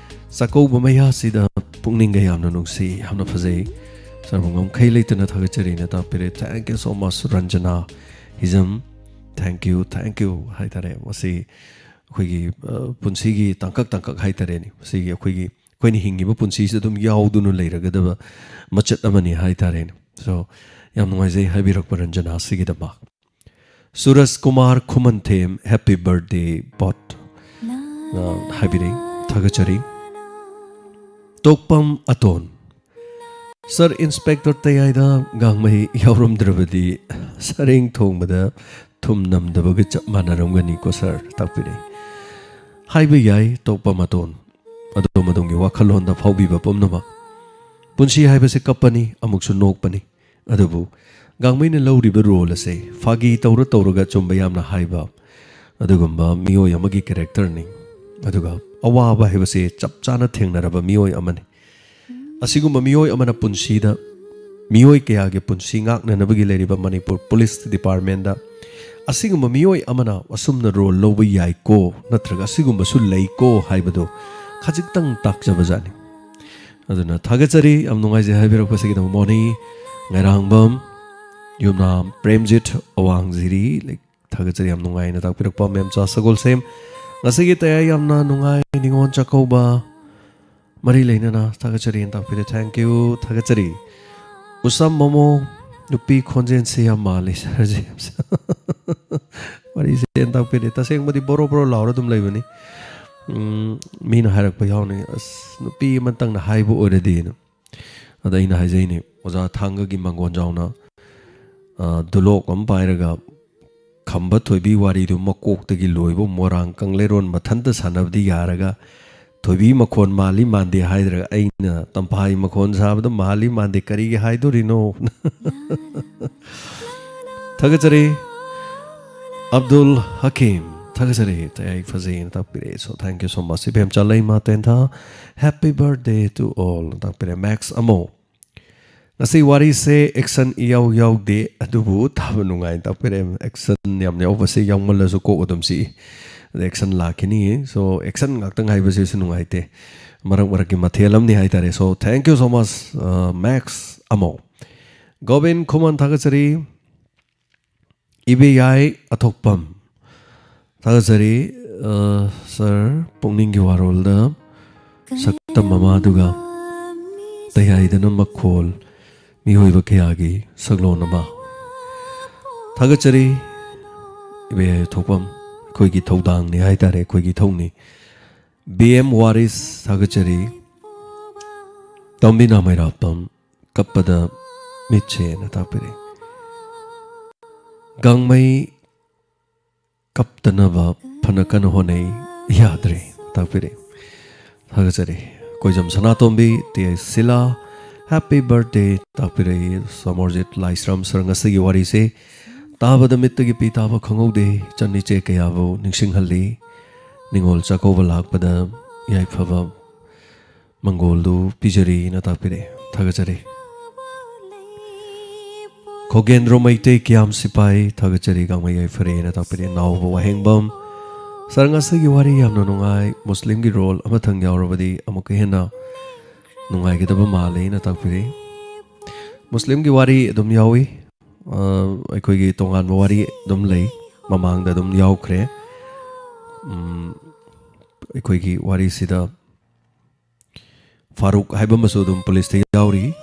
ꯆꯥꯛꯀꯧꯕ ꯃꯌꯥꯁꯤꯗ ꯄꯨꯛꯅꯤꯡꯒ ꯌꯥꯝꯅ ꯅꯨꯡꯁꯤ, ꯌꯥꯝꯅ ꯐꯖꯩ꯫ Sir ꯕꯨ ꯉꯝꯈꯩ ꯂꯩꯇꯅ ꯊꯥꯒꯠꯆꯔꯤꯅ ꯇꯥꯛꯄꯤꯔꯦ꯫ Thank you so much, Ranjana Hijam. Thank you, thank you ꯍꯥꯏꯇꯥꯔꯦ꯫ ꯃꯁꯤ ꯑꯩꯈꯣꯏꯒꯤ, ꯑ, ꯄꯨꯟꯁꯤꯒꯤ ꯇꯥꯡꯀꯛ ꯇꯥꯡꯀꯛ ꯍꯥꯏꯇꯥꯔꯦꯅꯦ꯫ ꯃꯁꯤꯒꯤ ꯑꯩꯈꯣꯏꯒꯤ, ꯑꯩꯈꯣꯏꯅ ꯍꯤꯡꯉꯤꯕ ꯄꯨꯟꯁꯤꯁꯤꯗ ꯑꯗꯨꯝ ꯌꯥꯎꯗꯨꯅ ꯂꯩꯔꯒꯗꯕ ꯃꯆꯠ ꯑꯃꯅꯤ ꯍꯥꯏꯇꯥꯔꯦꯅꯦ꯫ So, ꯌꯥꯝ ꯅꯨꯡꯉꯥꯏꯖꯩ ꯍꯥꯏꯕꯤꯔꯛꯄ ꯔꯟꯖꯅꯥ ꯑꯁꯤꯒꯤꯗꯃꯛ꯫ ꯁꯨꯔꯖ ꯀꯨꯃꯥꯔ ꯈꯨꯃꯟꯊꯦꯝ, happy birthday ꯕꯣꯠ꯫ ꯑ, ꯍꯥꯏꯕꯤꯔꯛꯏ꯫ ꯊꯥꯒꯠꯆꯔꯤ꯫ ꯇꯣꯛꯄꯝ ꯑꯇꯣꯟ, "ꯁꯥꯔ, ꯏꯟꯁꯄꯦꯛꯇꯔ ꯇꯌꯥꯏꯗ ꯒꯥꯡꯃꯩ ꯌꯥꯎꯔꯝꯗ꯭ꯔꯕꯗꯤ ꯁꯔꯦꯡ ꯊꯣꯡꯕꯗ ꯊꯨꯝ ꯅꯝꯗꯕꯒ ꯆꯞ ꯃꯥꯟꯅꯔꯝꯒꯅꯤꯀꯣ ꯁꯥꯔ", ꯇꯥꯛꯄꯤꯔꯛꯏ꯫ ꯍꯥꯏꯕ ꯌꯥꯏ, ꯇꯣꯛꯄꯝ ꯑꯇꯣꯟ꯫ ꯑꯗꯣꯝ ꯑꯗꯣꯝꯒꯤ ꯋꯥꯈꯜꯂꯣꯟꯗ ꯐꯥꯎꯕꯤꯕ ꯄꯨꯝꯅꯃꯛ꯫ ꯄꯨꯟꯁꯤ ꯍꯥꯏꯕꯁꯤ ꯀꯞꯄꯅꯤ, ꯑꯃꯨꯛꯁꯨ ꯅꯣꯛꯄꯅꯤ꯫ ꯑꯗꯨꯕꯨ ꯒꯥꯡꯃꯩꯅ ꯂꯧꯔꯤꯕ ꯔꯣꯜ ꯑꯁꯦ ꯐꯥꯒꯤ ꯇꯧꯔ ꯇꯧꯔꯒ ꯑꯆꯨꯝꯕ ꯌꯥꯝꯅ ꯍꯥꯏꯕ ꯑꯗꯨꯒꯨꯝꯕ ꯃꯤꯑꯣꯏ ꯑꯃꯒꯤ ꯀꯦꯔꯦꯛꯇꯔꯅꯤ꯫ ꯑꯗꯨꯒ ꯑꯋꯥꯕ ꯍꯥꯏꯕꯁꯦ ꯆꯞ ꯆꯥꯅ ꯊꯦꯡꯅꯔꯕ ꯃꯤꯑꯣꯏ ꯑꯃꯅꯤ꯫ ꯑꯁꯤꯒꯨꯝꯕ ꯃꯤꯑꯣꯏ ꯑꯃꯅ ꯄꯨꯟꯁꯤꯗ ꯃꯤꯑꯣꯏ ꯀꯌꯥꯒꯤ ꯄꯨꯟꯁꯤ ꯉꯥꯛꯅꯅꯕꯒꯤ ꯂꯩꯔꯤꯕ ꯃꯅꯤꯄꯨꯔ ꯄꯨꯂꯤꯁ ꯗꯤꯄꯥꯔꯠꯃꯦꯟꯗ ꯑꯁꯤꯒꯨꯝꯕ ꯃꯤꯑꯣꯏ ꯑꯃꯅ ꯑꯁꯨꯝꯅ ꯔꯣꯜ ꯂꯧꯕ ꯌꯥꯏꯀꯣ, ꯅꯠꯇ꯭ꯔꯒ ꯑꯁꯤꯒꯨꯝꯕꯁꯨ ꯂꯩꯀꯣ ꯍꯥꯏꯕꯗꯨ ꯈꯖꯤꯛꯇꯪ ꯇꯥꯛꯆꯕꯖꯥꯠꯅꯤ꯫ ꯑꯗꯨꯅ ꯊꯥꯒꯠꯆꯔꯤ, ꯌꯥꯝ ꯅꯨꯡꯉꯥꯏꯖꯩ ꯍꯥꯏꯕꯤꯔꯛꯄꯁꯤꯒꯤꯗꯃꯛ꯫ ꯃꯣꯅꯤ ꯉꯥꯏꯔꯥꯡꯕꯝ, ꯌꯨꯝꯅꯥꯝ ꯄ꯭ꯔꯦꯝꯖꯤꯠ, ꯑꯋꯥꯡꯖꯤꯔꯤ, ꯂꯩ-, ꯊꯥꯒꯠꯆꯔꯤ, ꯌꯥꯝ ꯅꯨꯡꯉꯥꯏꯅ ꯇꯥꯛꯄꯤꯔꯛꯄ꯫ ꯃꯦꯝꯆꯥ ꯁꯒꯣꯜꯁꯦꯝ, "ꯉꯁꯤꯒꯤ ꯇꯌꯥꯏ ꯌꯥꯝꯅ ꯅꯨꯡꯉꯥꯏ, ꯅꯤꯉꯣꯜ ꯆꯥꯛꯀꯧꯕ ꯃꯔꯤ ꯂꯩꯅꯅ ꯊꯥꯒꯠꯆꯔꯤꯅ" ꯇꯥꯛꯄꯤꯔꯦ꯫ Thank you, ꯊꯥꯒꯠꯆꯔꯤ꯫ ꯎꯁꯝ ꯃꯣꯃꯣ, "ꯅꯨꯄꯤ ꯈꯣꯟꯖꯦꯜꯁꯤ ꯌꯥꯝ ꯃꯥꯜꯂꯤ ꯁꯥꯔꯁꯦ"꯫ ꯋꯥꯔꯤꯁꯦ ꯇꯥꯛꯄꯤꯔꯦ꯫ ꯇꯁꯦꯡꯕꯗꯤ ꯕꯣꯔꯣ ꯕꯣꯔꯣ ꯂꯥꯎꯔ ꯑꯗꯨꯝ ꯂꯩꯕꯅꯤ꯫ ꯎꯝ, ꯃꯤꯅ ꯍꯥꯏꯔꯛꯄ ꯌꯥꯎꯅꯤ, "ꯑꯁ, ꯅꯨꯄꯤ ꯑꯃꯇꯪꯅ ꯍꯥꯏꯕ ꯑꯣꯏꯔꯗꯤꯅ"꯫ ꯑꯗ ꯑꯩꯅ ꯍꯥꯏꯖꯩꯅꯦ, ꯑꯣꯖꯥ ꯊꯥꯡꯒꯒꯤ ꯃꯥꯡꯒꯣꯟꯖꯥꯎꯅ, ꯑ, ꯗꯨꯂꯣꯛ ꯑꯃ ꯄꯥꯏꯔꯒ ꯈꯝꯕ ꯊꯣꯏꯕꯤ ꯋꯥꯔꯤꯗꯨ ꯃꯀꯣꯛꯇꯒꯤ ꯂꯣꯏꯕ ꯃꯣꯏꯔꯥꯡ ꯀꯪꯂꯩꯔꯣꯟ ꯃꯊꯟꯇ ꯁꯥꯟꯅꯕꯗꯤ ꯌꯥꯔꯒ, ꯊꯣꯏꯕꯤ ꯃꯈꯣꯟ ꯃꯥꯜꯂꯤ ꯃꯥꯟꯗꯦ ꯍꯥꯏꯗ꯭ꯔꯒ ꯑꯩꯅ ꯇꯝꯐꯥꯏ ꯃꯈꯣꯟ ꯁꯥꯕꯗ ꯃꯥꯜꯂꯤ ꯃꯥꯟꯗꯦ ꯀꯔꯤꯒꯤ ꯍꯥꯏꯗꯣꯔꯤꯅꯣ? ꯊꯥꯒꯠꯆꯔꯤ꯫ ꯑꯕꯗꯨꯜ ꯍꯀꯤꯝ, ꯊꯥꯒꯠꯆꯔꯤ꯫ ꯇꯌꯥꯏ ꯐꯖꯩꯅ ꯇꯥꯛꯄꯤꯔꯛꯑꯦ꯫ So, thank you so much꯫ Ibemcha Leima Tentha, "Happy birthday to all" ꯇꯥꯛꯄꯤꯔꯛꯑꯦ꯫ ꯃꯦꯛꯁ ꯑꯃꯣ, "ꯉꯁꯤ ꯋꯥꯔꯤꯁꯦ action ꯏꯌꯥꯎ ꯌꯥꯎꯗꯦ, ꯑꯗꯨꯕꯨ ꯇꯥꯕ ꯅꯨꯡꯉꯥꯏ" ꯇꯥꯛꯄꯤꯔꯛꯑꯦ꯫ Action ꯌꯥꯝ ꯌꯥꯎꯕꯁꯦ ꯌꯥꯎꯃꯜꯂꯁꯨ ꯀꯣꯛ ꯑꯗꯨꯝ ꯆꯤꯛꯏ꯫ ꯑꯗ action ꯂꯥꯛꯈꯤꯅꯤ꯫ So, action ꯉꯥꯛꯇꯪ ꯍꯥꯏꯕꯁꯤꯁꯨ ꯅꯨꯡꯉꯥꯏꯇꯦ꯫ ꯃꯔꯛ ꯃꯔꯛꯀꯤ ꯃꯊꯦꯜ ꯑꯃꯅꯤ ꯍꯥꯏꯇꯥꯔꯦ꯫ So, thank you so much, ꯑ, ꯃꯦꯛꯁ ꯑꯃꯣ꯫ ꯒꯣꯕꯤꯟ ꯈꯨꯃꯟ, ꯊꯥꯒꯠꯆꯔꯤ꯫ ꯏꯕꯦꯌꯥꯏ ꯑꯊꯣꯛꯄꯝ, ꯊꯥꯒꯠꯆꯔꯤ꯫ ꯑ, ꯁꯥꯔ, ꯄꯨꯛꯅꯤꯡꯒꯤ ꯋꯥꯔꯣꯜꯗ ꯁꯛꯇꯝ ꯑꯃ, ꯑꯗꯨꯒ ꯇꯌꯥꯏꯗꯅ ꯃꯈꯣꯜ, ꯃꯤꯑꯣꯏꯕ ꯀꯌꯥꯒꯤ ꯁꯛꯂꯣꯟ ꯑꯃ꯫ ꯊꯥꯒꯠꯆꯔꯤ꯫ ꯏꯕꯦ ꯊꯣꯛꯄꯝ, ꯑꯩꯈꯣꯏꯒꯤ ꯊꯧꯗꯥꯡꯅꯤ ꯍꯥꯏꯇꯥꯔꯦ, ꯑꯩꯈꯣꯏꯒꯤ ꯏꯊꯧꯅꯤ꯫ ꯕꯤ ꯑꯦꯝ ꯋꯥꯔꯤꯁ ꯊꯥꯒꯠꯆꯔꯤ꯫ ꯇꯣꯝꯕꯤ ꯅꯥꯃꯩꯔꯥꯛꯄꯝ, ꯀꯞꯄꯗ ꯃꯤꯠꯁꯦꯅ ꯇꯥꯛꯄꯤꯔꯛꯏ꯫ ꯒꯥꯡꯃꯩ ꯀꯞꯇꯅꯕ ꯐꯅ ꯀꯟꯅ ꯍꯣꯠꯅꯩ, ꯌꯥꯗ꯭ꯔꯦ ꯇꯥꯛꯄꯤꯔꯛꯏ꯫ ꯊꯥꯒꯠꯆꯔꯤ꯫ Koijam Sanatombi, T H Shila, happy birthday ꯇꯥꯛꯄꯤꯔꯛꯏ꯫ ꯁꯃꯣꯔꯖꯤꯠ ꯂꯥꯏꯁ꯭ꯔꯝ, ꯁꯥꯔ ꯉꯁꯤꯒꯤ ꯋꯥꯔꯤꯁꯦ ꯇꯥꯕꯗ ꯃꯤꯠꯇꯒꯤ ꯄꯤ ꯇꯥꯕ ꯈꯪꯍꯧꯗꯦ, ꯏꯆꯟ ꯏꯆꯦ ꯀꯌꯥꯕꯨ ꯅꯤꯡꯁꯤꯡꯍꯜꯂꯤ꯫ ꯅꯤꯉꯣꯜ ꯆꯥꯛꯀꯧꯕ ꯂꯥꯛꯄꯗ ꯌꯥꯏꯐꯕ ꯃꯪꯒꯣꯜꯗꯨ ꯄꯤꯖꯔꯤꯅ ꯇꯥꯛꯄꯤꯔꯛꯑꯦ꯫ ꯊꯥꯒꯠꯆꯔꯤ꯫ ꯈꯣꯒꯦꯟꯗ꯭ꯔꯣ ꯃꯩꯇꯩ, ꯀꯤꯌꯥꯝ ꯁꯤꯄꯥꯏ, ꯊꯥꯒꯠꯆꯔꯤ, ꯒꯥꯡꯃꯩ ꯌꯥꯏꯐꯔꯦꯅ ꯇꯥꯛꯄꯤꯔꯛꯑꯦ꯫ ꯅꯥꯎꯕ ꯋꯥꯍꯦꯡꯕꯝ, ꯁꯥꯔ ꯉꯁꯤꯒꯤ ꯋꯥꯔꯤ ꯌꯥꯝꯅ ꯅꯨꯡꯉꯥꯏ, ꯃꯨꯁꯂꯤꯝꯒꯤ ꯔꯣꯜ ꯑꯃꯊꯪ ꯌꯥꯎꯔꯕꯗꯤ ꯑꯃꯨꯛꯀ ꯍꯦꯟꯅ ꯅꯨꯡꯉꯥꯏꯒꯗꯕ ꯃꯥꯜꯂꯦꯅ ꯇꯥꯛꯄꯤꯔꯛꯏ꯫ ꯃꯨꯁꯂꯤꯝꯒꯤ ꯋꯥꯔꯤ ꯑꯗꯨꯝ ꯌꯥꯎꯏ꯫ ꯑ, ꯑꯩꯈꯣꯏꯒꯤ ꯇꯣꯉꯥꯟꯕ ꯋꯥꯔꯤ ꯑꯗꯨꯝ ꯂꯩ꯫ ꯃꯃꯥꯡꯗ ꯑꯗꯨꯝ ꯌꯥꯎꯈ꯭ꯔꯦ꯫ ꯎꯝ, ꯑꯩꯈꯣꯏꯒꯤ ꯋꯥꯔꯤꯁꯤꯗ ꯐꯥꯔꯨꯛ ꯍꯥꯏꯕ ꯑꯃꯁꯨ ꯑꯗꯨꯝ ꯄꯨꯂꯤꯁꯇ ꯌꯥꯎꯔꯤ꯫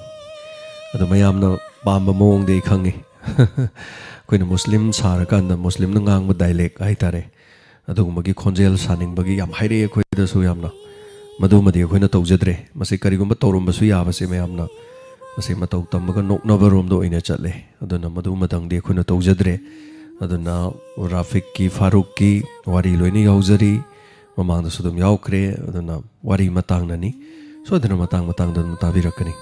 ꯑꯗꯣ ꯃꯌꯥꯝꯅ ꯄꯥꯝꯕ ꯃꯑꯣꯡꯗꯤ ꯑꯩ ꯈꯪꯉꯤ꯫ ꯑꯩꯈꯣꯏꯅ ꯃꯨꯁꯂꯤꯝ ꯁꯥꯔꯀꯥꯟꯗ ꯃꯨꯁꯂꯤꯝꯅ ꯉꯥꯡꯕ ꯗꯥꯏꯂꯦꯛ ꯍꯥꯏꯇꯥꯔꯦ, ꯑꯗꯨꯒꯨꯝꯕꯒꯤ ꯈꯣꯟꯖꯦꯜ ꯁꯥꯅꯤꯡꯕꯒꯤ ꯌꯥꯝ ꯍꯥꯏꯔꯛꯑꯦ ꯑꯩꯈꯣꯏꯗꯁꯨ ꯌꯥꯝꯅ꯫ ꯃꯗꯨꯃꯗꯤ ꯑꯩꯈꯣꯏꯅ ꯇꯧꯖꯗ꯭ꯔꯦ꯫ ꯃꯁꯤ ꯀꯔꯤꯒꯨꯝꯕ ꯇꯧꯔꯝꯕꯁꯨ ꯌꯥꯕꯁꯦ ꯃꯌꯥꯝꯅ ꯃꯁꯤ ꯃꯇꯧ ꯇꯝꯃꯒ ꯅꯣꯛꯅꯕꯔꯣꯝꯗ ꯑꯣꯏꯅ ꯆꯠꯂꯦ꯫ ꯑꯗꯨꯅ ꯃꯗꯨꯃꯗꯪꯗꯤ ꯑꯩꯈꯣꯏꯅ ꯇꯧꯖꯗ꯭ꯔꯦ꯫ ꯑꯗꯨꯅ ꯔꯥꯐꯤꯛꯀꯤ, ꯐꯥꯔꯨꯛꯀꯤ ꯋꯥꯔꯤ ꯂꯣꯏꯅ ꯌꯥꯎꯖꯔꯤ꯫ ꯃꯃꯥꯡꯗꯁꯨ ꯑꯗꯨꯝ ꯌꯥꯎꯈ꯭ꯔꯦ꯫ ꯑꯗꯨꯅ ꯋꯥꯔꯤ ꯃꯇꯥꯡꯅꯅꯤ꯫ ꯁꯣꯏꯗꯅ ꯃꯇꯥꯡ ꯃꯇꯥꯡꯗ ꯑꯗꯨꯝ ꯇꯥꯕꯤꯔꯛꯀꯅꯤ꯫